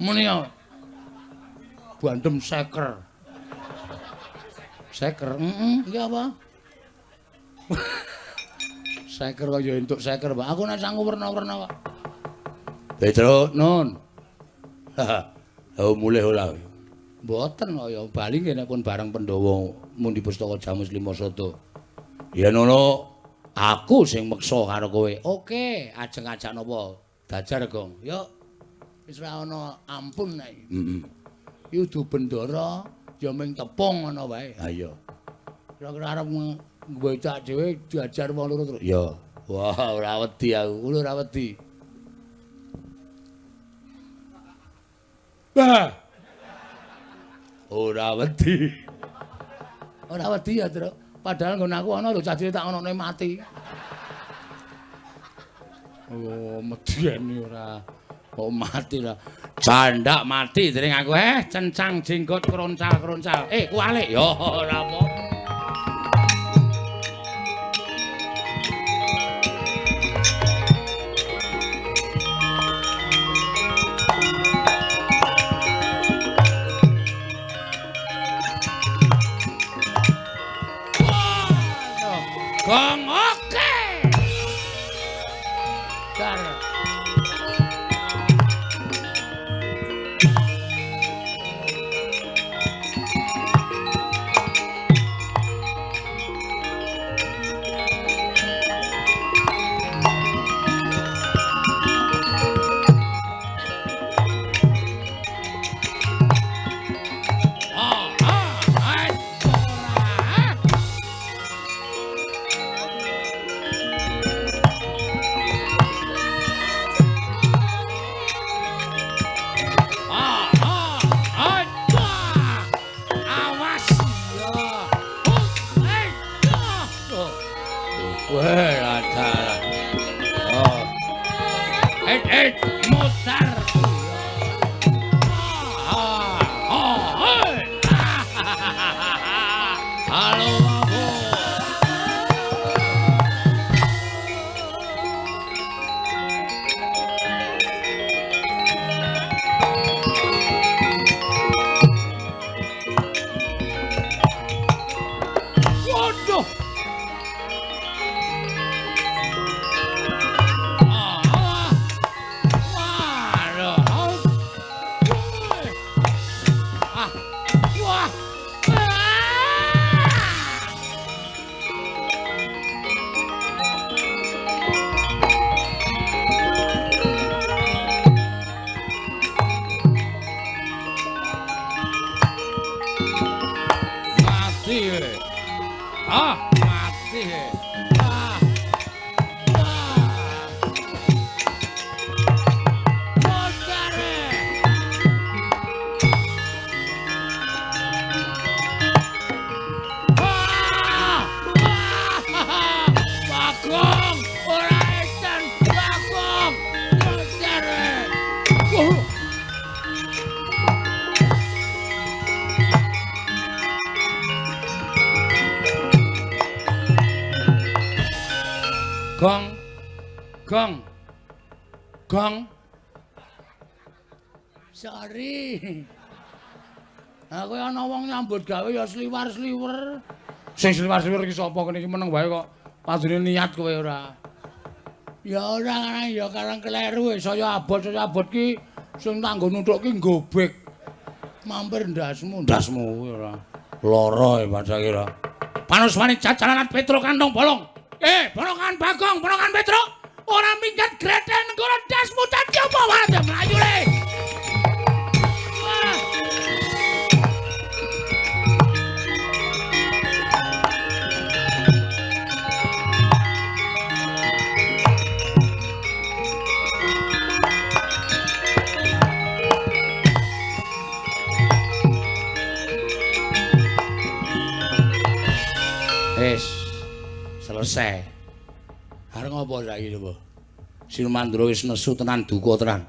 Muni ya. Bandem seker. Seker, heeh, iki apa? Seker kok ya entuk seker, Pak. Aku nek sangu werna-werna kok. Petro, nun. Oh, mulih ora. Mboten kok ya bali nggih nek pun bareng Pandhawa mundi pustaka Jamus Lima Sada. Yen ana aku sing meksa karo kowe. Oke, ajeng ajak napa? Dajar, Gong. Yuk. Wis ora ana ampun nek. Heeh. Iki udu bendara ya ming tepung ngono wae. Ha iya. Kira-kira arep mbocak dhewe diajar wong loro terus. Ya. Wah, ora wedi aku. Kulo ora wedi. Bah. Ora wedi. Ora wedi ya, Truk. Padahal nggon aku ana lho cah cilik tak onone mati. Oh, medeni ora. Kok mati lah. Jandak mati dening aku cencang jenggot kroncal-kroncal. Kualik ya ora apa. Gong oke. Dar. Gong. Gong. Gong. Sorry. Aku ana wong nyambut gawe ya sliwar-sliwer. Sing sliwar-sliwer iki sapa kene iki meneng wae kok. Padune niat kowe ora. Ya ora ya karang kleru saya abot ki sing tanggo nuthuk ki nggobek. Mampir ndasmu, ndasmu kuwi ora. Lara e padha kira. Panuswane jajalan Petruk kantong bolong. Ponokan Bagong, ponokan Petruk. Ora minggat greten nenggala ndasmu dadi apa wae mlayu le. Wah. Wis selesai. Arep ngopo saiki coba? Sinumandra wis nesu tenan duka tenan.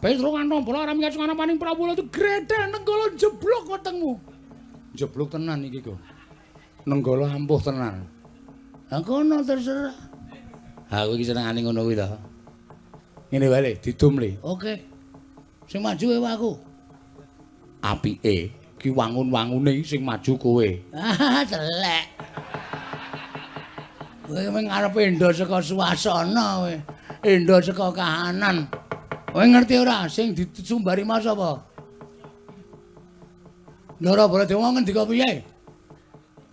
Petruk kantong bola ora minggat sing paning Prabu itu gredel nenggala jeblok wetengmu. Jeblok tenan iki kok. Nenggala ampuh tenan. Lah kono terserah. Ha kowe iki senengane ngono kuwi to. Ngene wae le, didum le. Oke. Sing maju ewa aku. Apike ki wangun-wangune sing maju kowe. Ah, telek. Kowe mung ngarepe endo saka suasana kowe. Endo saka kahanan. Kowe ngerti ora sing disumbari mas apa? Ndara Baladewa ngendika piye?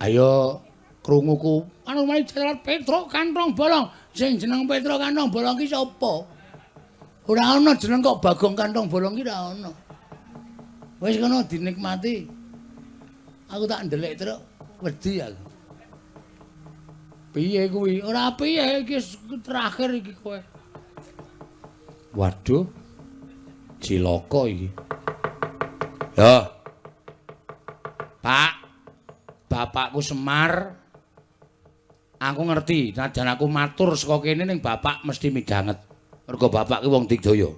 Ayo krunguku. Anu mari jalan Petruk kantong bolong. Sing jeneng Petruk kantong bolong ki sapa? Ora ana jeneng kok Bagong kantong bolong ki ora ana. Wis kono dinikmati. Aku tak ndelik truk wedi aku. Piye kuwi? Ora piye iki terakhir iki kowe. Waduh. Cilaka iki. Yo. Pak. Bapakku Semar. Aku ngerti, najan aku matur saka kene ning bapak mesti midhanget. Mergo bapak ki wong digdaya.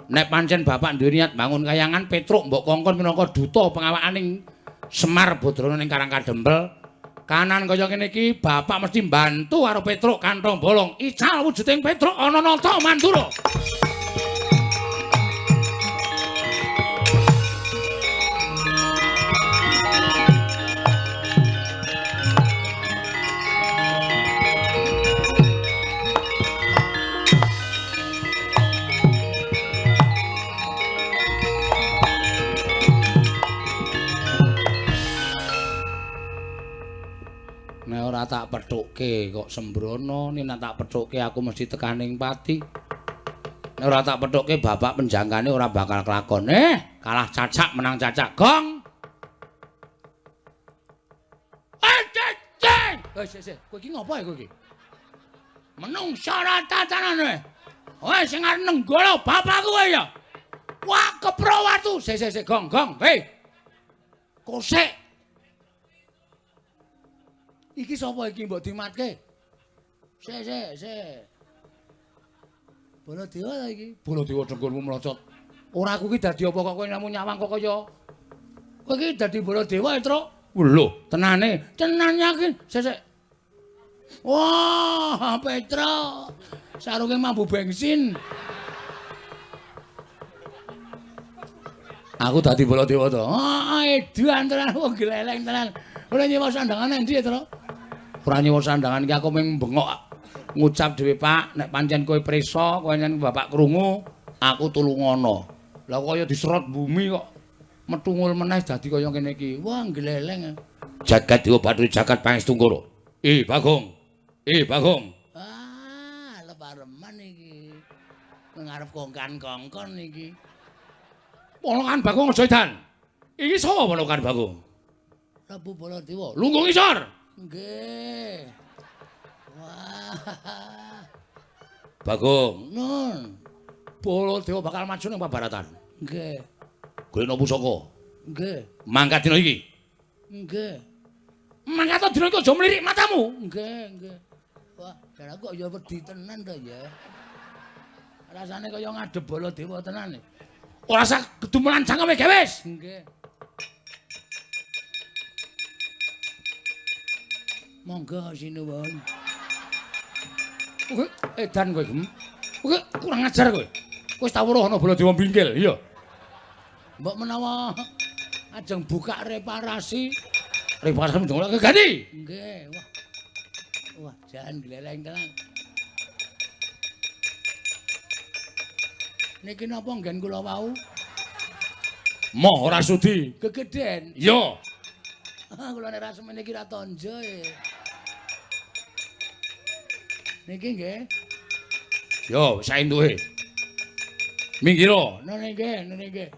Nek pancen bapak duwe niat bangun kayangan Petruk mbok kongkon minangka duta pengawakaning Semar Badrana ning Karang Kadempel. Kanan kaya ngene iki bapak mesti mbantu karo Petruk kantong bolong. Ical wujuding Petruk ana nata Mandura. Nek ora tak pethukke kok sembrono, nek tak pethukke aku mesti tekaning pati. Nek ora tak pethukke bapak penjangkane ora bakal kelakon. Kalah cacak menang cacak. Gong. Wis, wis, kowe iki ngopo ya kowe iki? Menungsa ora tatanane. Kowe sing arep nenggala bapakku kowe ya. Wah, kepro watu. Sik, sik, sik, gong, gong. Hei. Kosek. Iki sapa iki mbok dimatke? Sik, sik, sik. Baladewa ta iki? Baladewa dengkulmu mlocot. Ora aku iki dadi apa kok kowe namung nyawang kok kaya. Kowe iki dadi Baladewa, Truk. Lho, tenane. Tenan yakin. Sik, sik. Wah, Petruk. Sarunge mambu bensin. Aku dadi Baladewa to. Ah, edan tenan wong gleleng tenan. Ora nyewa sandangan endi, Truk? Ora nyewa sandangan iki aku mung bengok ngucap dhewe, Pak, nek pancen kowe prisa, kowe pancen bapak krungu, aku tulungono. Lah kaya diserot bumi kok metungul meneh dadi kaya ngene iki. Wah, gleleng. Jagat Dewa Bathara jagat Pangestungkara. Bagong. Bagong. Ah, lepareman iki. Ngarep kongkan-kongkon iki. Ponokan Bagong aja edan. Iki sapa ponokan Bagong? Prabu Baladewa. Lungguh ngisor. Nggih. Wah. Bagong. Nun. Baladewa bakal maju ning pabaratan. Nggih. Golekno pusaka. Nggih. Mangkat dina iki. Nggih. Mangkat dina iki aja mlirik matamu. Nggih, nggih. Wah, jar aku kok ya wedi tenan to ya. Rasane kaya ngadep Baladewa tenan. Ora usah gedumelan cangkeme gewis. Nggih. Monggo sinuwun. Kowe edan kowe, Gem. Kowe kurang ajar kowe. Kowe wis tau weruh ana Baladewa bingkil, iya. Mbok menawa ajeng buka reparasi. Reparasi ndongake ganti. Nggih, wah. Wah, jan gleleng tenan. Niki napa nggen kula wau? Moh ora sudi. Gegeden. Iya. Kula nek ra semene iki ra tonjo e. Niki nggih. Yo, saentuke. Minggiro. Nene nggih, nene nggih.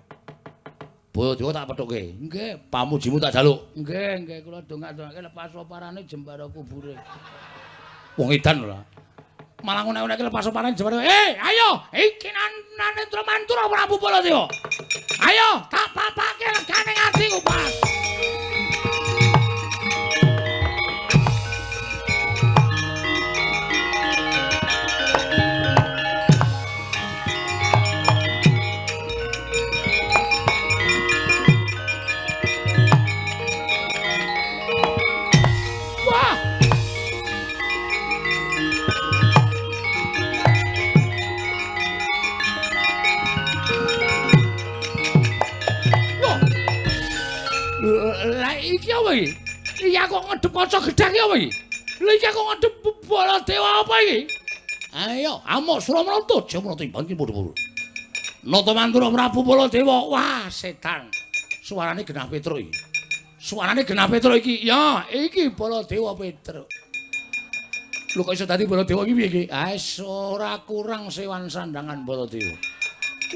Baladewa tak pethuke. Nggih, pamujimu tak jaluk. Nggih, nggih kula dongak-dongake lepas oparane jembara kubure. Wong edan ora. Malah ngonek-onekke lepas oparane jembara. Ayo, iki Nanendra Mandura Prabu Baladewa. Ayo, tak papake legane atiku, Pak. Lah iki apa iki? Iki aku ngedep kaca gedhang iki apa iki? Lha iki aku ngedep Baladewa apa iki? Ayo, amuk Suramarta Jamarta imbang iki padha-padha. Nata Mandura Prabu Baladewa. Wah, setan. Suarane genah Petruk iki. Suarane genah Petruk iki. Ya, iki Baladewa Petruk. Lho kok iso dadi Baladewa iki piye iki? Ah, ora kurang sewan sandangan Baladewa.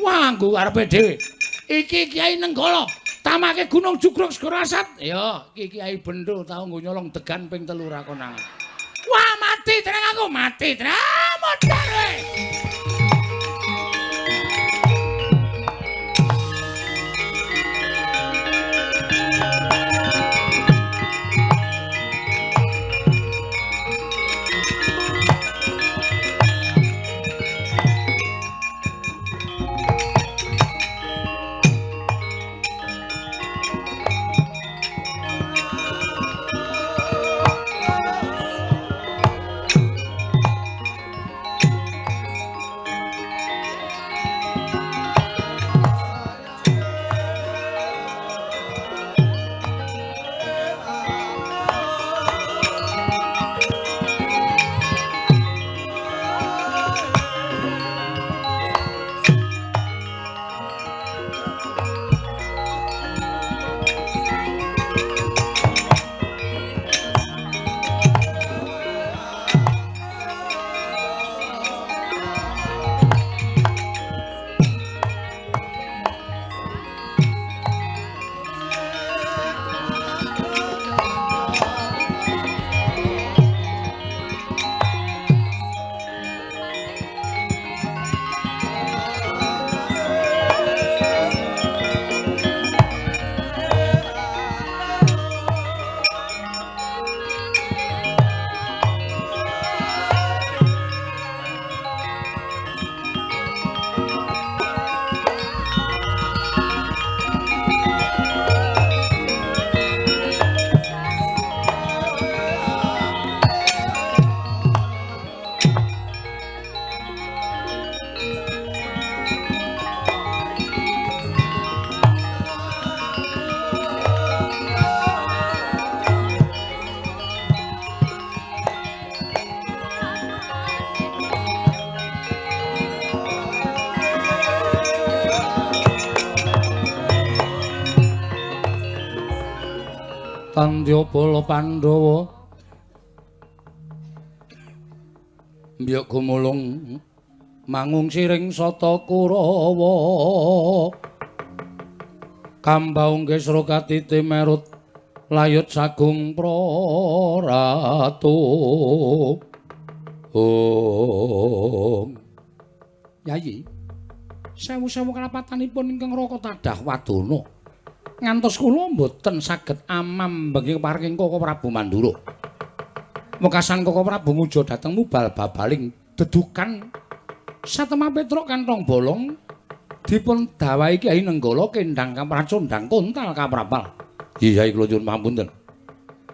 Wah, nggo karepe dhewe. Iki Kyai Nenggala. Tamake Gunung Jugruk Segara Asat. Ya, iki Kyai Bendho tau nggo nyolong degan ping 3 ra konangan. Wah, mati tenang aku, mati tenang. Modar kowe. Tandya bala Pandhawa mbyuk gumulung mangung siring sata Kurawa kambaung kesra katiti merut layut sagung praratu. Om Yayi, sewu-sewu karapatanipun ingkang Raka tadah wadana ngantos kula mboten saged amam bengi keparing Koko Prabu Mandura. Wekasan Koko Prabu nguja dhateng mubal babaling dedukan satemah Petruk kantong bolong dipun dawahi Kyai Nenggala kendhang kapracondhang kontal kaprapal. Iya, kula nyuwun pamunten.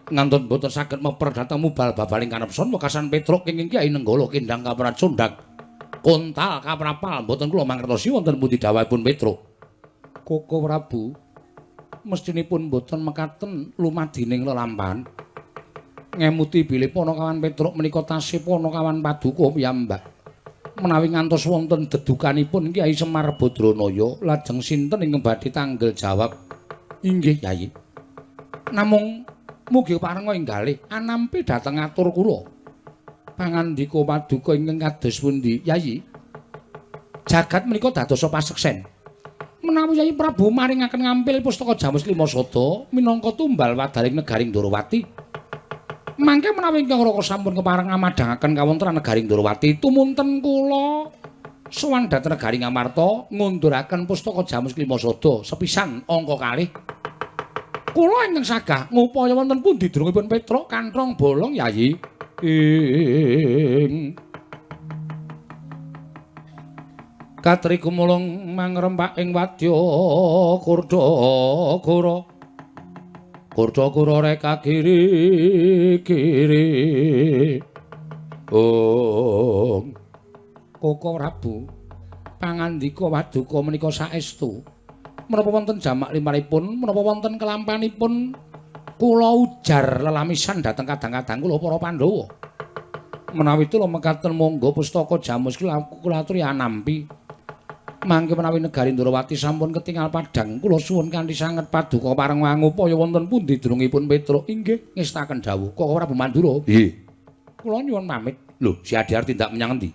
Ngantun boten saged meper dhateng mubal babaling kanepson wekasan Petruk kenging Kyai Nenggala kendang kapracundhang. Kontal kaprapal mboten kula mangertosi wonten pundi dawuhipun Petruk. Koko Prabu mestinipun mboten mekaten lumadining lelampahan. Ngemuti bilih Panakawan Petruk menika tasih Panakawan paduka piyambak. Menawi ngantos wonten dedukanipun Kyai Semar Badranaya, lajeng sinten ingkang badhe tanggel jawab? Inggih, Kyai. Namung mugi parenga enggalih anampi dhateng atur kula. Pangandika paduka ingkang kados pundi, Kyai? Jagat menika dadosa paseksen. Menawi Kyai Prabu maringaken ngampil pustaka Jamus Lima Sada minangka tumbal wadaring negaring Ndorowati. Mangke menawi ingkang Raka sampun kepareng amadhangaken kawontenan negaring Ndorowati, tumunten kula sowan dhateng negaring Ngamarta ngunduraken pustaka Jamus Lima Sada sepisan angka kalih. Kula ingkang sagah ngupaya wonten pundi drungipun Petruk kanthong bolong, Yayi. Ing Katri gumulung mangrempak ing wadya kurda-kura. Kurda-kura reka kiri kiri. Ong. Koko Prabu, pangandika waduka menika saestu. Menapa wonten jamak limaripun, menapa wonten kelampanipun kula ujar lelamisan dhateng kadang-kadang kula para Pandhawa. Menawi tula mekaten monggo pustaka Jamus kula aturi anampi. Mangke menawi negari Ndorowati sampun ketingal padhang, kula suwun kanthi sanget paduka pareng ngupaya wonten pundi drungipun Petruk. Inggih, ngestaken dawuh Koko Prabu Mandura. Nggih. Kula nyuwun pamit. Lho, si Adi arep tindak menyang endi?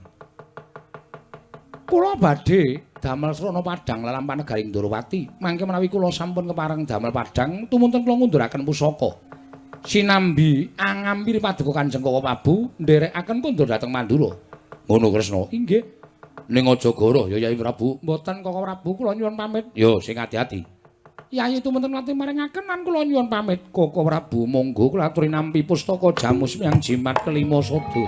Kula badhe damel srana padhang lelampahan negari Ndorowati. Mangke menawi kula sampun kepareng damel padhang, tumunten kula ngunduraken pusaka. Sinambi angampiri paduka Kanjeng Koko Prabu nderekaken kondur dhateng Mandura. Ngono Kresna. Inggih. Ning aja goroh ya Yai Prabu. Mboten Koko Prabu, kula nyuwun pamit. Yo sing ati-ati. Yai tumunten nate maringaken lan kula nyuwun pamit. Koko Prabu monggo kula aturi nampi pustaka Jamus yang jimat kelima sada.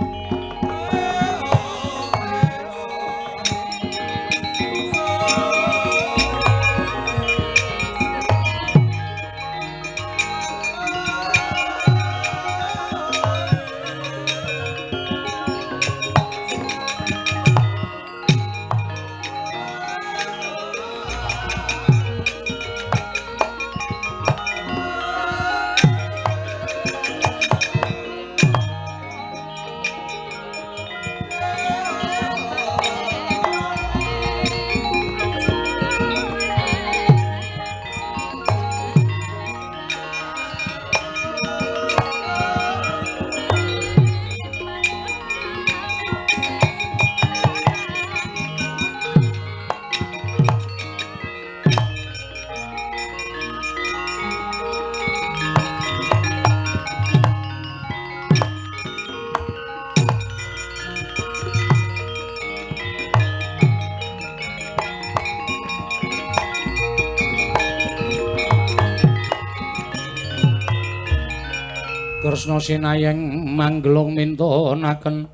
Kresna sinayeng manggelung mintonaken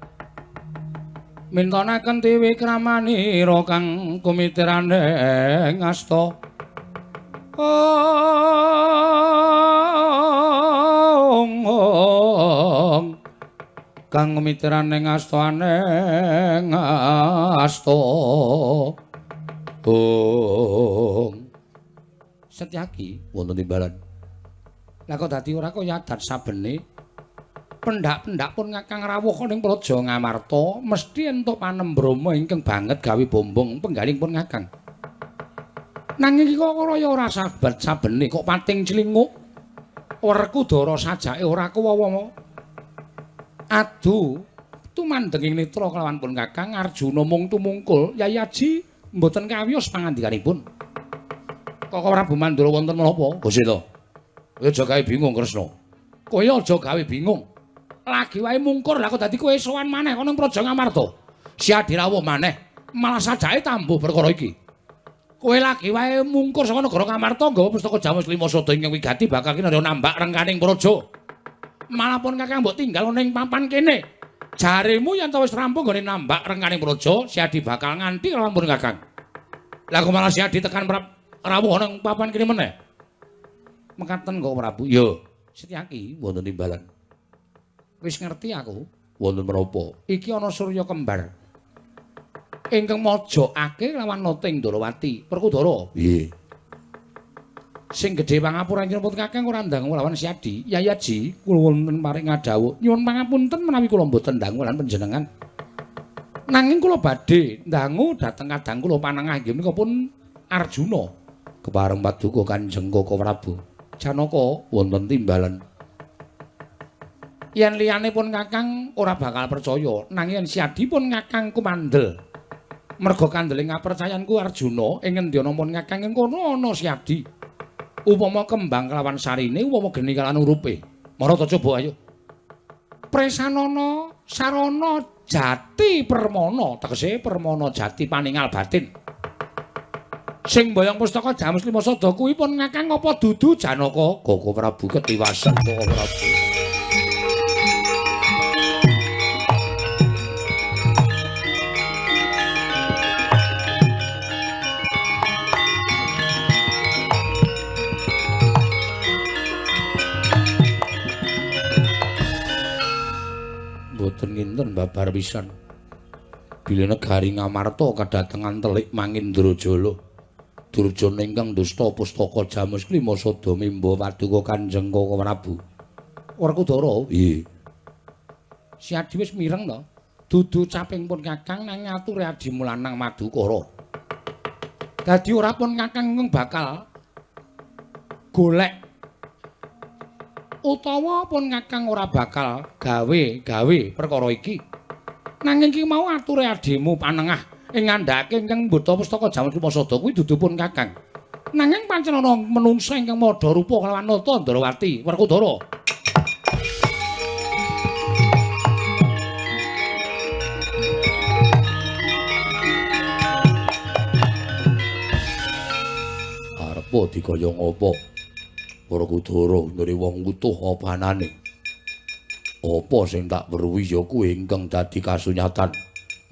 mintonaken tiwikramanira kang kumitirane ngasta. Ong kang kumitirane ngasta aneng asta. Ong Setyaki wonten timbalan. Lah kok dadi ora kaya adat sabene pendak-pendak pun Kakang rawuh ning Praja Ngamarta mesti entuk panembrama ingkang banget gawe bombong penggaling pun Kakang. Nanging iki kok kaya ora sabat sabene kok pating clinguk Werkudara sajake ora kuwawa. Adu tumandhenging netra kelawan pun Kakang Arjuna mung tumungkul Yai Aji mboten kawiyos pangandikanipun. Koko Prabu Mandura wonten menapa? Gusita. Kowe aja gawe bingung Kresna. Kowe aja gawe bingung. Lagi wae mungkur lah kok dadi kowe sowan maneh ana Praja Ngamarta. Si Adi rawuh maneh, malah sajake tambuh perkara iki. Kowe lagi wae mungkur saka negara Ngamarta nggawa pustaka Jamus Lima Sada ingkang wigati bakal kinarya nambak rengkaning praja. Malah pun Kakang mbok tinggal ana ing papan kene. Jaremu yen ta wis rampung nggone nambak rengkaning praja, Si Adi bakal nganti lawan pun Kakang. Lah kok malah Si Adi tekan rawuh ana ing papan kene meneh. Mekaten kok Prabu. Ya, Setyaki wonten timbalan. Wis ngerti aku wonten menapa. Iki ana surya kembar. Ingkang mojokake lawan Nata Ndrawati. Werkudara. Nggih. Sing gedhe pangapura nyuwun Kakang ora ndangu lawan Siadi. Yai Aji, kula wonten paring ngadhawuh. Nyuwun pangapunten menawi kula mboten ndangu lan panjenengan. Nanging kula badhe ndangu dhateng kadang kula panengah inggih menika pun Arjuna. Kepareng paduka Kanjeng Koko Prabu. Janaka wonten timbalan. Yen liyane pun Kakang ora bakal percaya, nanging yen Siadi pun Kakang kumandel. Merga kandele ngapercayanku Arjuna ing ngendi ana pun Kakang ing kono ana Siadi. Upama kembang kelawan sarine, upama geni kalawan urupe. Mara ta coba ayo. Presanana sarana jati permana, tegese permana jati paningal batin. Sing mboyong pustaka Jamus Lima Sada kuwi pun Kakang apa dudu Janaka? Koko Prabu ketiwasan Koko Prabu. Mboten nginten babar pisan. Bilih negari Ngamarta kadatengan telik Mangindrajala. Durjana ingkang dusta pustaka Jamus Klima Sada mimba paduka Kanjeng Koko Prabu. Werkudara. Nggih. Siadi wis mireng to. Dudu caping pun Kakang nang ngature adimu lanang Madukara. Dadi ora pun Kakang bakal golek utawa pun Kakang ora bakal gawe-gawe perkara iki. Nanging iki mau ature adimu panengah ing ngandhake ingkang mbeta pustaka Jamus Lima Sada kuwi dudu pun Kakang. Nanging pancen ana menungsa ingkang madha rupa kelawan Nata Ndrawati Werkudara. Arepa dikaya ngapa? Werkudara nggone wong utuh apa anane? Apa sing tak weruhi ya kuwi ingkang dadi kasunyatan.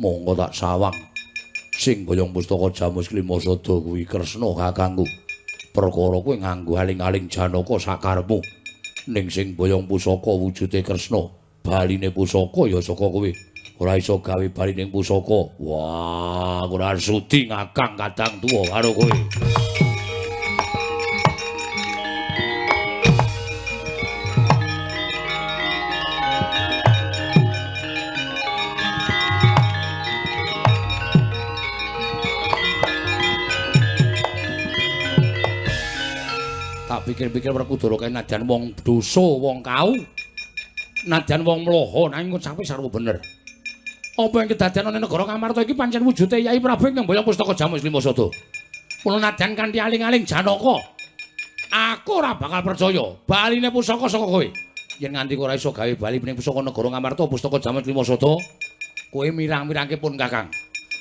Monggo tak sawang. Sing boyong pustaka Jamus Klima Sada kuwi Kresna kakangku. Perkara kuwi nganggo aling-aling Janaka sakarepmu. Ning sing boyong pusaka wujude Kresna, baline pusaka ya saka kowe. Ora iso gawe balining pusaka. Wah, ora sudi ngakang kadang tuwa karo kowe. Pikir-pikir Werkudara kae najan wong dosa, wong kau, najan wong mloho, nanging ngucape sarwa bener. Apa yang kedadean ana negara Ngamarta iki pancen wujude Yai Prabu ingkang mboyong pustaka Jamus Lima Sada. Mula najan kanthi aling-aling Janaka, aku ora bakal percaya baline pusaka saka kowe. Yen nganti ora iso gawe bali ning pusaka negara Ngamarta pustaka Jamus Lima Sada, kowe mirang-mirangke pun Kakang.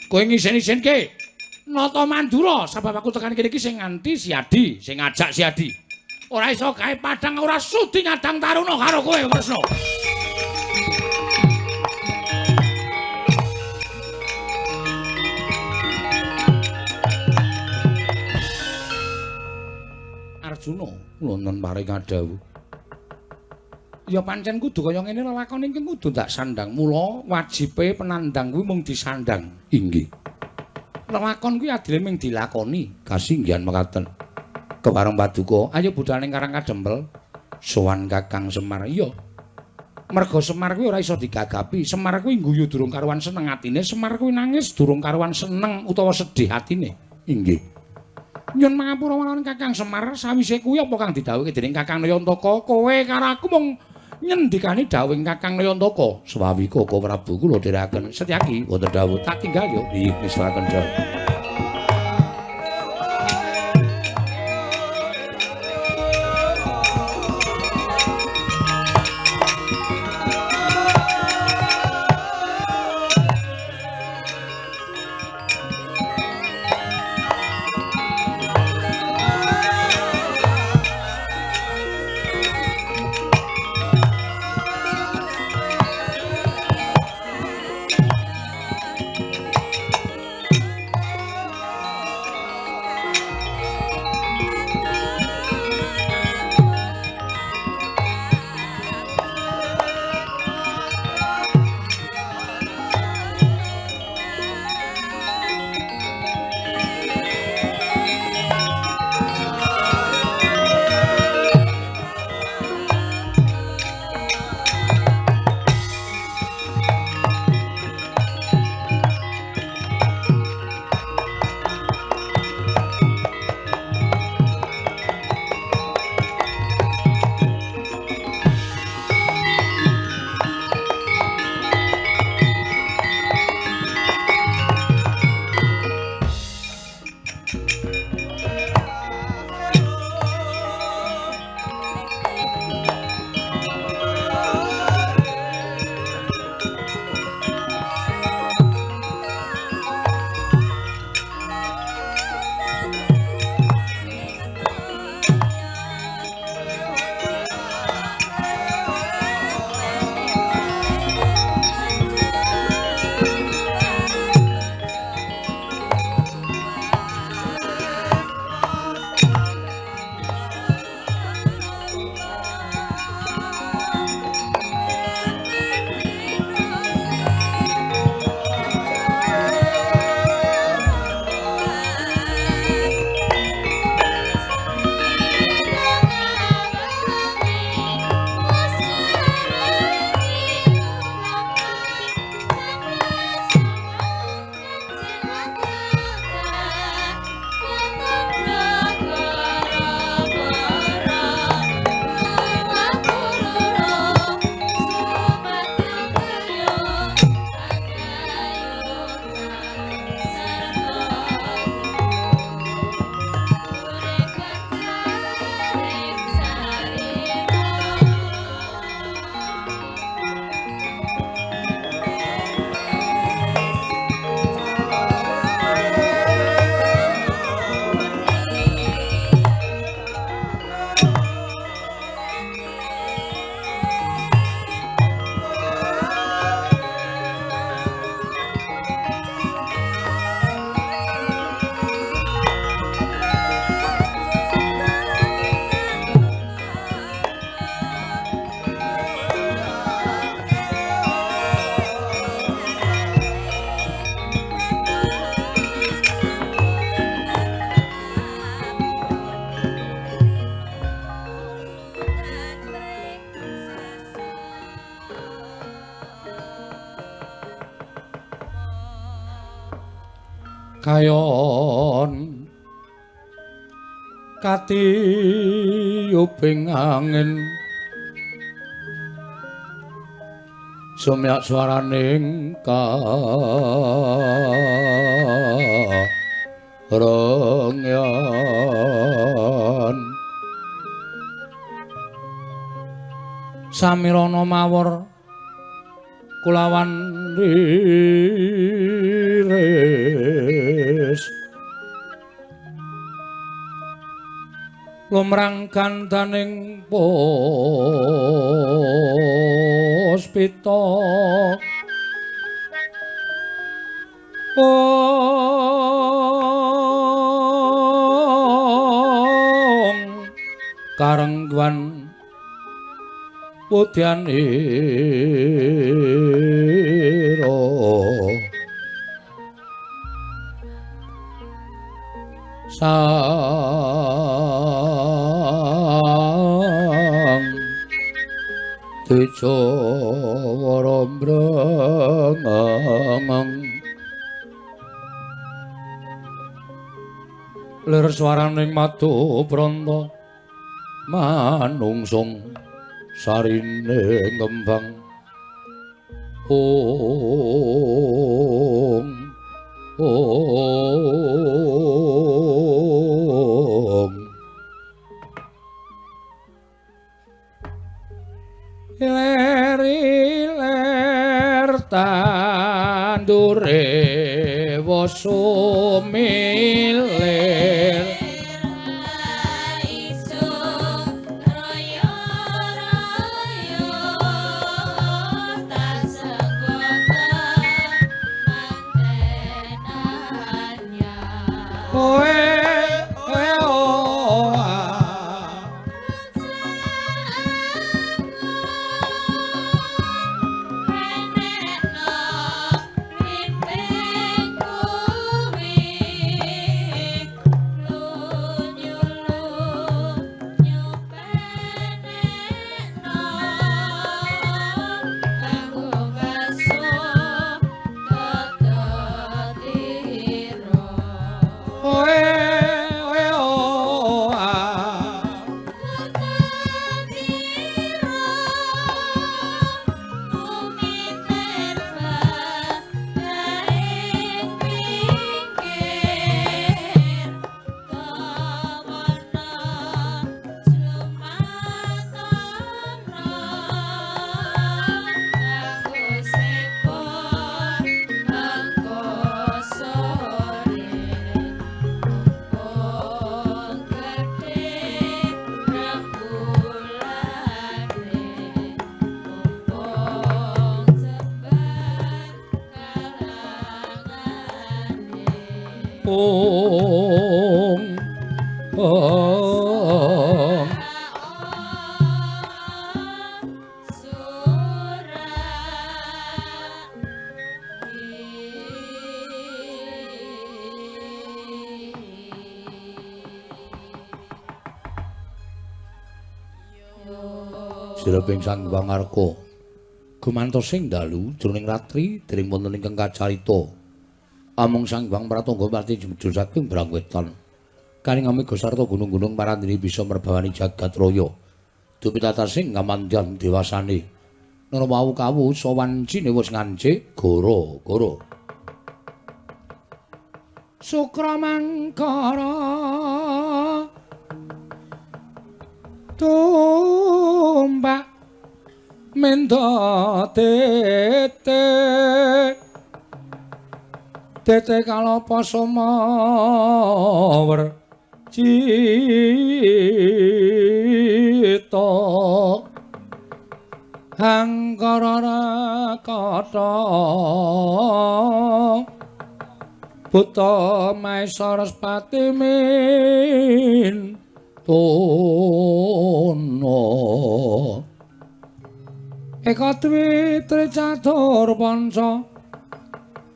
Kowe ngisen-isenke Nata Mandura sebab aku tekan kene iki sing nganti Siadi, sing ngajak Siadi. Ora iso gawe padang ora sudi nyadang taruna karo kowe Kresna. Arjuna wonten paring adhawuh. Ya pancen kudu kaya ngene lelakon iki kudu ndak sandang. Mula wajibe penandang kuwi mung disandang. Inggih. Lelakon kuwi adile mung dilakoni. Kasinggihan mekaten. Kepareng paduka, ayo budal ning Karang Kadempel. Sowan Kakang Semar. Iya. Merga Semar kuwi ora iso digagapi. Semar kuwi ngguyu durung karuan seneng atine, Semar kuwi nangis durung karuan seneng utawa sedih atine. Inggih. Nyun pangapura marang Kakang Semar, sawise kuwi apa kang didhawuhke dening Kakang Nayantaka? Kowe karo aku mung nyendikani dhawuhing Kakang Nayantaka. Swawi Koko Prabu kula dherekaken. Setyaki wonten dhawuh, tak tinggal yo. Nggih, mestakaken dhawuh. Kayon katiyuping angin sumyak swaraning karengyan samirana mawur kulawan liris lumrang gandaning puspita ong karengguan putyanira sang Dwijawara mrengeng lir swaraning madu pranta manungsung sarine ngembang ong ong ler ler tandure wosumilir ong ong Sireping Sang Wangarka gumantos sing dalu jroning ratri dering wonten ingkang kacarita. Amung Sang Hyang Pratangga pati jumedhul saking Brangwetan. Karing amiga sarta gunung-gunung marandene bisa merbawani jagat raya. Dupitatasing kamandyan dewasane. Nara wau kawu sawancine wis ngancik goro-goro. Sukra mangkara tumbak mendha tete tete kalapa sumawer cita hangkara rakata buta maesa respati min tono eka dwi tricatur panca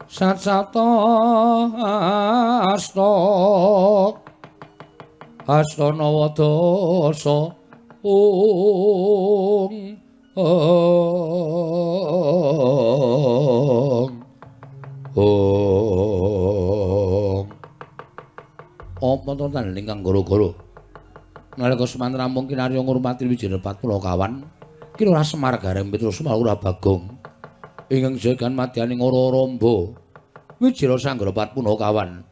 sat sata asta asta nawa dasa ung ung ung. Patra tandhening kang gara-gara. Nalika semanten rampung kinarya ngurmati Wijaya Patpunakawan, Ki Lurah Semar Gareng Petruk Semar Lurah Bagong ingkang jagan madyaning ora-ramba Wijaya Sanggara Patpunakawan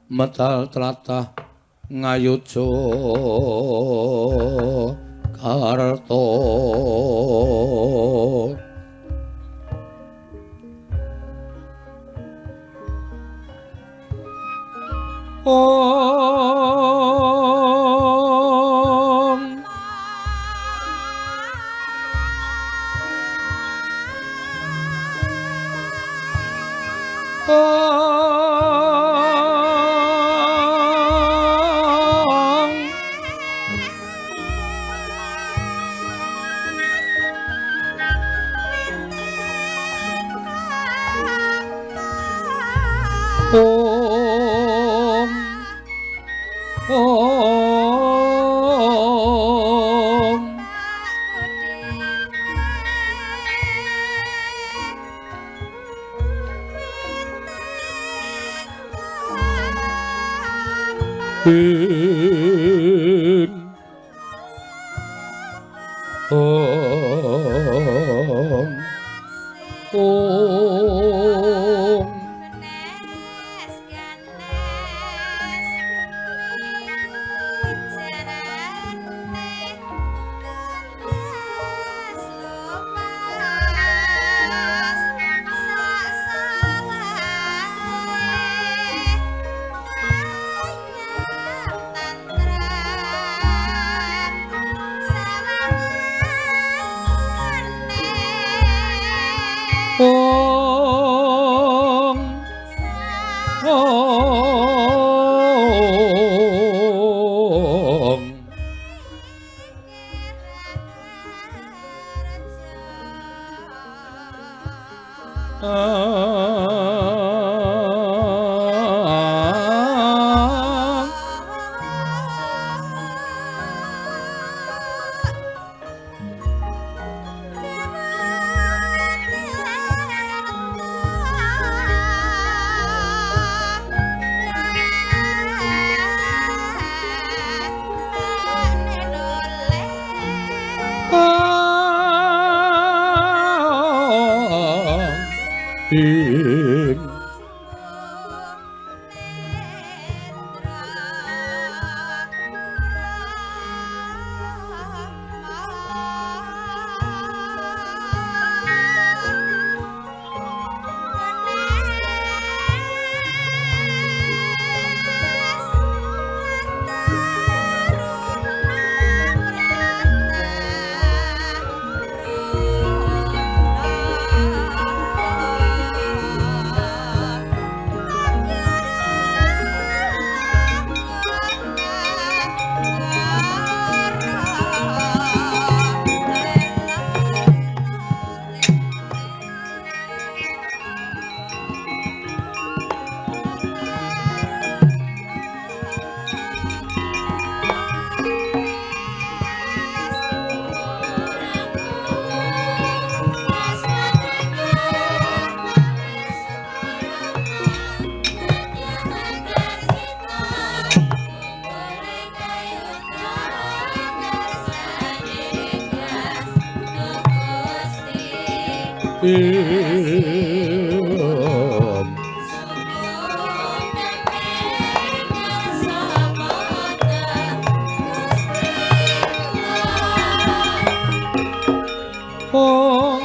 metal tlatah Ngayogyakarta. Om Om Om Om Ing Om Om Om Om Ing Om Om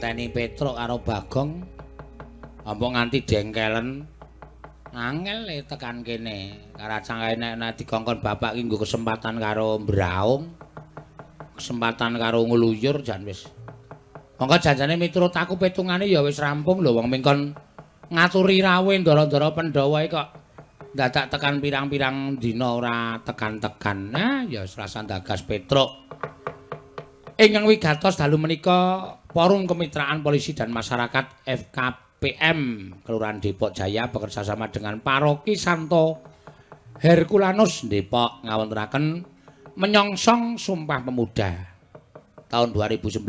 Ngenteni Petruk karo Bagong ampun nganti dengkelen. Angel le tekan kene. Karacang kae nek dikongkon bapak ki nggo kesempatan karo mbraung. Kesempatan karo ngluyur jan wis. Monggo janjane miturut aku petungane ya wis rampung lho wong mingkon ngaturi rawuh ndara-ndara Pandhawa iki kok dadak tekan pirang-pirang dina ora tekan-tekan. Nah, ya wis rasa ndagas Petruk. Ingkang wigatos dalu menika Forum Kemitraan Polisi dan Masyarakat FKPM Kelurahan Depok Jaya bekerja sama dengan Paroki Santo Herculanus Depok ngawontenaken menyongsong Sumpah Pemuda tahun 2019.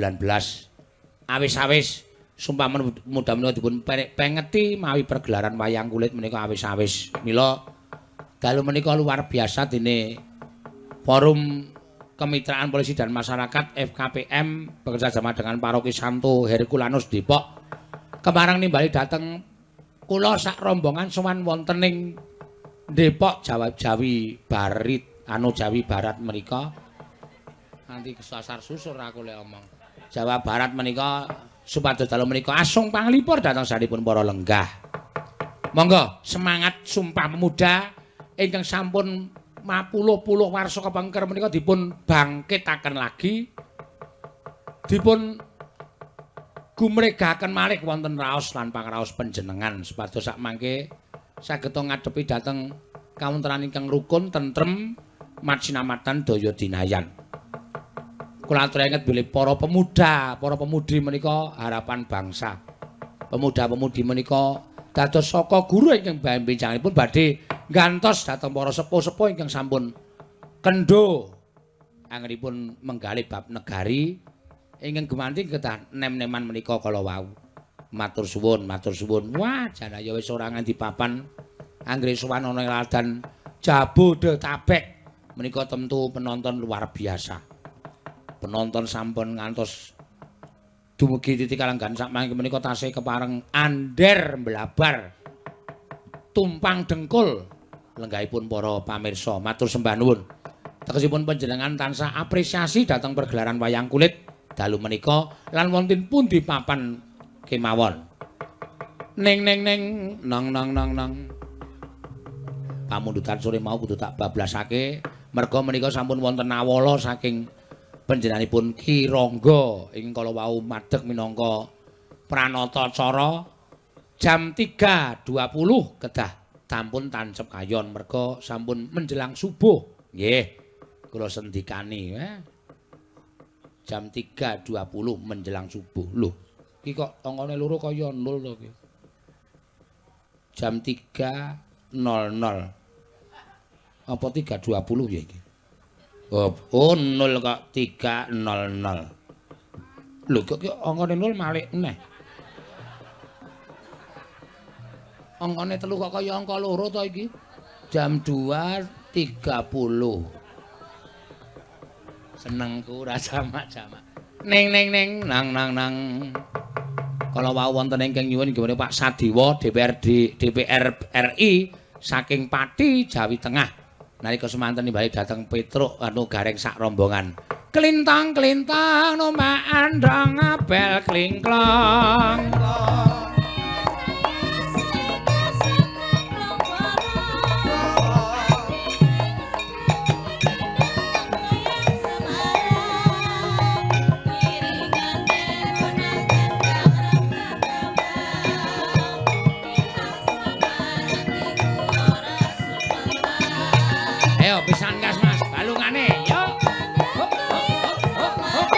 Awis-awis Sumpah Pemuda menika dipun pengeti mawi pergelaran wayang kulit menika awis-awis. Mila dalu menika luar biasa dene Forum Kemitraan Polisi dan Masyarakat FKPM bekerja sama dengan Paroki Santo Herculanus Depok kemarang nimbali dhateng kula sak rombongan sowan wonten ing Depok Jawa Jawi Barit anu Jawi Barat menika nganti kesasar susur aku lek omong Jawa Barat menika supados dalu menika asung panglipur dhateng sanipun para lenggah. Monggo semangat Sumpah Pemuda ingkang sampun mapuluh-puluh warsa kepengker menika dipun bangkitaken lagi, dipun gumregaken malih wonten raos lan pangraos panjenengan supados sak mangke saged ngadepi dhateng kawontenan ingkang rukun, tentrem, majinamatan daya dinayan. Kula aturi bilih para pemuda, para pemudi menika harapan bangsa. Pemuda-pemudi menika dados saka guru ingkang bencanganipun badhe nggantos dhateng para sepuh-sepuh ingkang sampun kendho anggenipun menggalih bab negari ingkang gumanti kedah nem-neman menika kala wau. Matur suwun, matur suwun. Wah, jan ya wis ora nganti papan anggere sowan ana ing ladan Jabodetabek menika tentu penonton luar biasa. Penonton sampun ngantos dumugi titik kalenggan sak mangke menika tasih kepareng ander mblabar tumpang dengkul lenggahipun para pamirsa. Matur sembah nuwun. Tegesipun panjenengan tansah apresiasi dhateng pergelaran wayang kulit dalu menika lan wonten pundi papan kemawon. Ning ning ning nang nang nang nang. Pamundutan sore mau kudu tak bablasake merga menika sampun wonten awala saking panjenenganipun Ki Rangga ing kala wau madeg minangka pranatacara jam 3.20 kedah sampun tancep kayon merga sampun menjelang subuh. Nggih, kula sendikani jam 3.20 menjelang subuh. Lho, iki kok angkane loro kaya 0 to iki. Jam 3.00. Apa 3.20 ya iki? Oh, 0 kok 3.00. Lho kok angkane 0 malik neh. Angkane 3 kok kaya angka 2 to iki. Jam 2.30. Senengku ora jamak-jamak. Ning ning ning nang nang nang. Kala wau wonten ingkang nyuwun inggih Pak Sadiwa DPRD DPR RI saking Pati Jawi Tengah. Nalika semanten nimbali dhateng Petruk anu Gareng sak rombongan. Klintang klintang numpak andhong abel klingklong. Ayo pisan gas Mas, balungane yo. Hop hop hop hop hop.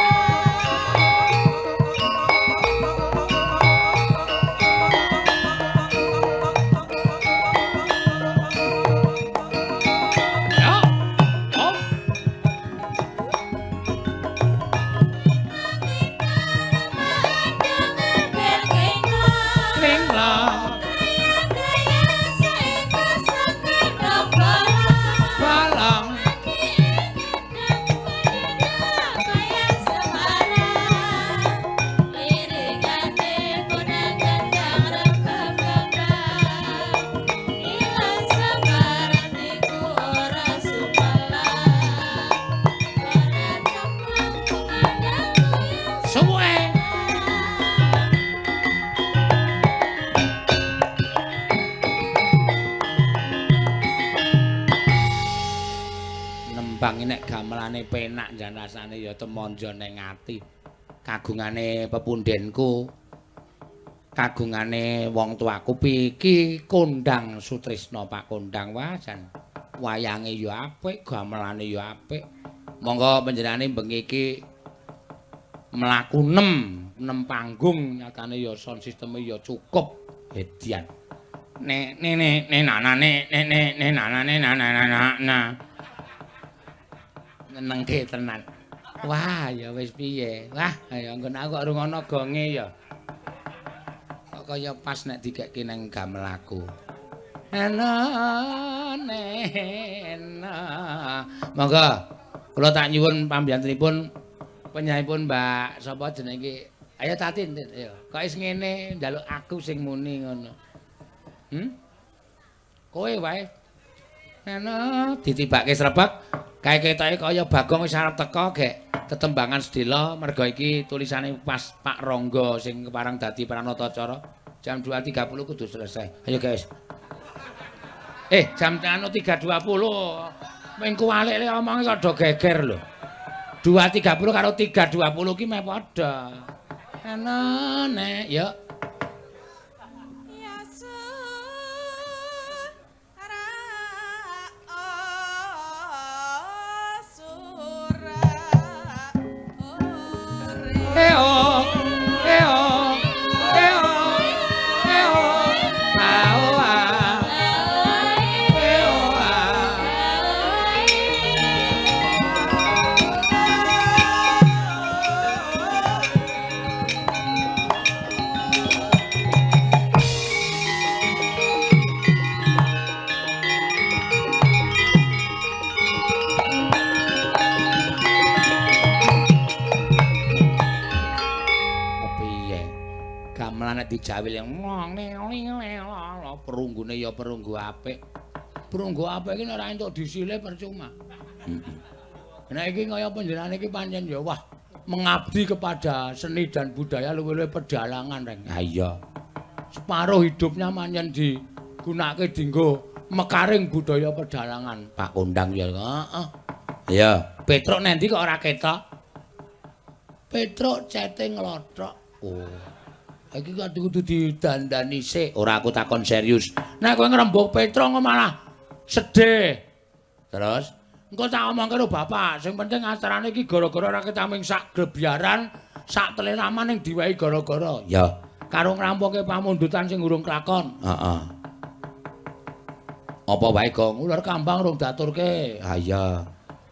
gamelane penak jan rasane ya temonjo ning ati. Kagungane pepundhenku, kagungane wong tuaku iki Kondang Sutrisna Pak Kondang wah jan wayange ya apik, gamelane ya apik. Monggo panjenengane bengi iki mlaku 6 panggung nyatane ya sound systeme ya cukup edian. Ne ne ne ne na na ne ne ne ne na na ne na na na na. Nyenengke tenan. Wah, ya wis piye? Wah, ayo nggon aku kok rungono gonge ya. Kok kaya pas nek dikekke nang gamel aku. Ana ne na. Monggo kula tak nyuwun pambiyantunipun penyahipun Mbak sapa jenenge iki? Ayo Tatin, ayo. Kok wis ngene njaluk aku sing muni ngono. Kowe wae. Ana ditibake srebek. Kae ketoke kaya Bagong wis arep teka gek tetembangan sedhela merga iki tulisane pas Pak Rangga sing kepareng dadi pranatacara. Jam 2.30 kudu selesai. Ayo guys. Jam 3.20. Mengko walik le omonge kok do geger lho. 2.30 karo 3.20 ki meh padha. Ana nek ya. Dijawil yang perunggune ya perunggu apik. Perunggu apik iki nek ora entuk disile percuma. Nek iki kaya panjenengane iki pancen ya wah mengabdi kepada seni dan budaya luwih-luwih pedalangan reng. Ha iya. Separuh hidupnya pancen digunakake dinggo mekaring budaya pedalangan. Pak Kondang ya. Heeh. Iya, Petruk nendi kok ora ketok? Petruk cete nglothok. Oh. Iki kok kudu didandani sik. Ora aku takon serius. Nek kowe ngrembug Petruk engko malah sedih. Terus engko tak omong karo bapak, sing penting acarane iki gara-gara ora ketaming sak gebyaran, sak teleraman ning diwehi gara-gara. Ya, karo ngrampunge pamundutan sing urung klakon. Heeh. Apa wae gong ular kambang urung diaturke. Ha iya.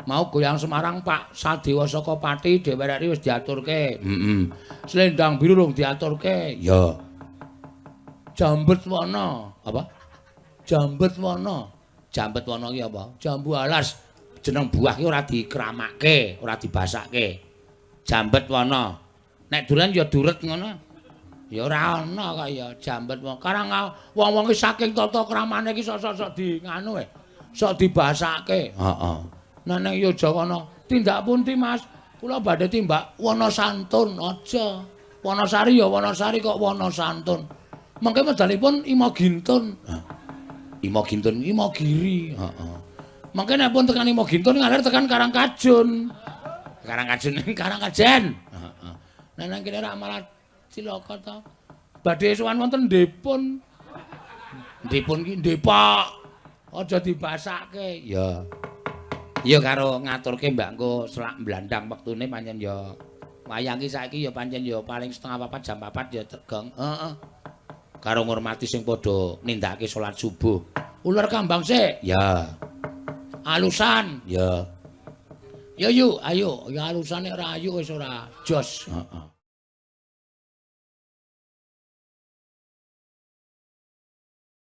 Mau goyang Semarang Pak Sadewa saka Pati dheweke wis diaturke. Heeh. Selendang biru rung diaturke. Ya. Jambet wana. Apa? Jambet wana. Jambet wana ki apa? Jambu alas. Jeneng buah ki ora dikramake, ora dibasake. Jambet wana. Nek duren ya duret ngono. Ya ora ana kok ya jambet wana. Karang wong-wong ki saking tata kramane ki sok-sok di nganu sok dibasake. Heeh. Nek nang Yogyakarta ana tindak pundi Mas? Kula badhe timbak Wonosantun aja. Wonosari ya Wonosari kok Wonosantun. Mengke medalipun Imogintun. Imogintun Imogiri, heeh. Mengke nek pun tekan Imogintun ngalir tekan Karangkajun. Karangkajun Karangkajen. Heeh. Nek nang kene rak malah cilaka to. Badhe sowan wonten Ndepun. Ndepun ki Depok. Aja dibasake. Ya. Ya karo ngaturke Mbak engko selak mblandang wektune pancen ya wayang iki saiki ya pancen ya paling 3:30 jam 4 ya tegong. Heeh. Karo ngurmati sing padha nindakake salat subuh. Ular kambang sik. Ya. Alusan. Ya. Ya yuk, ayo. Ya alusane ora ayu wis ora jos. Heeh.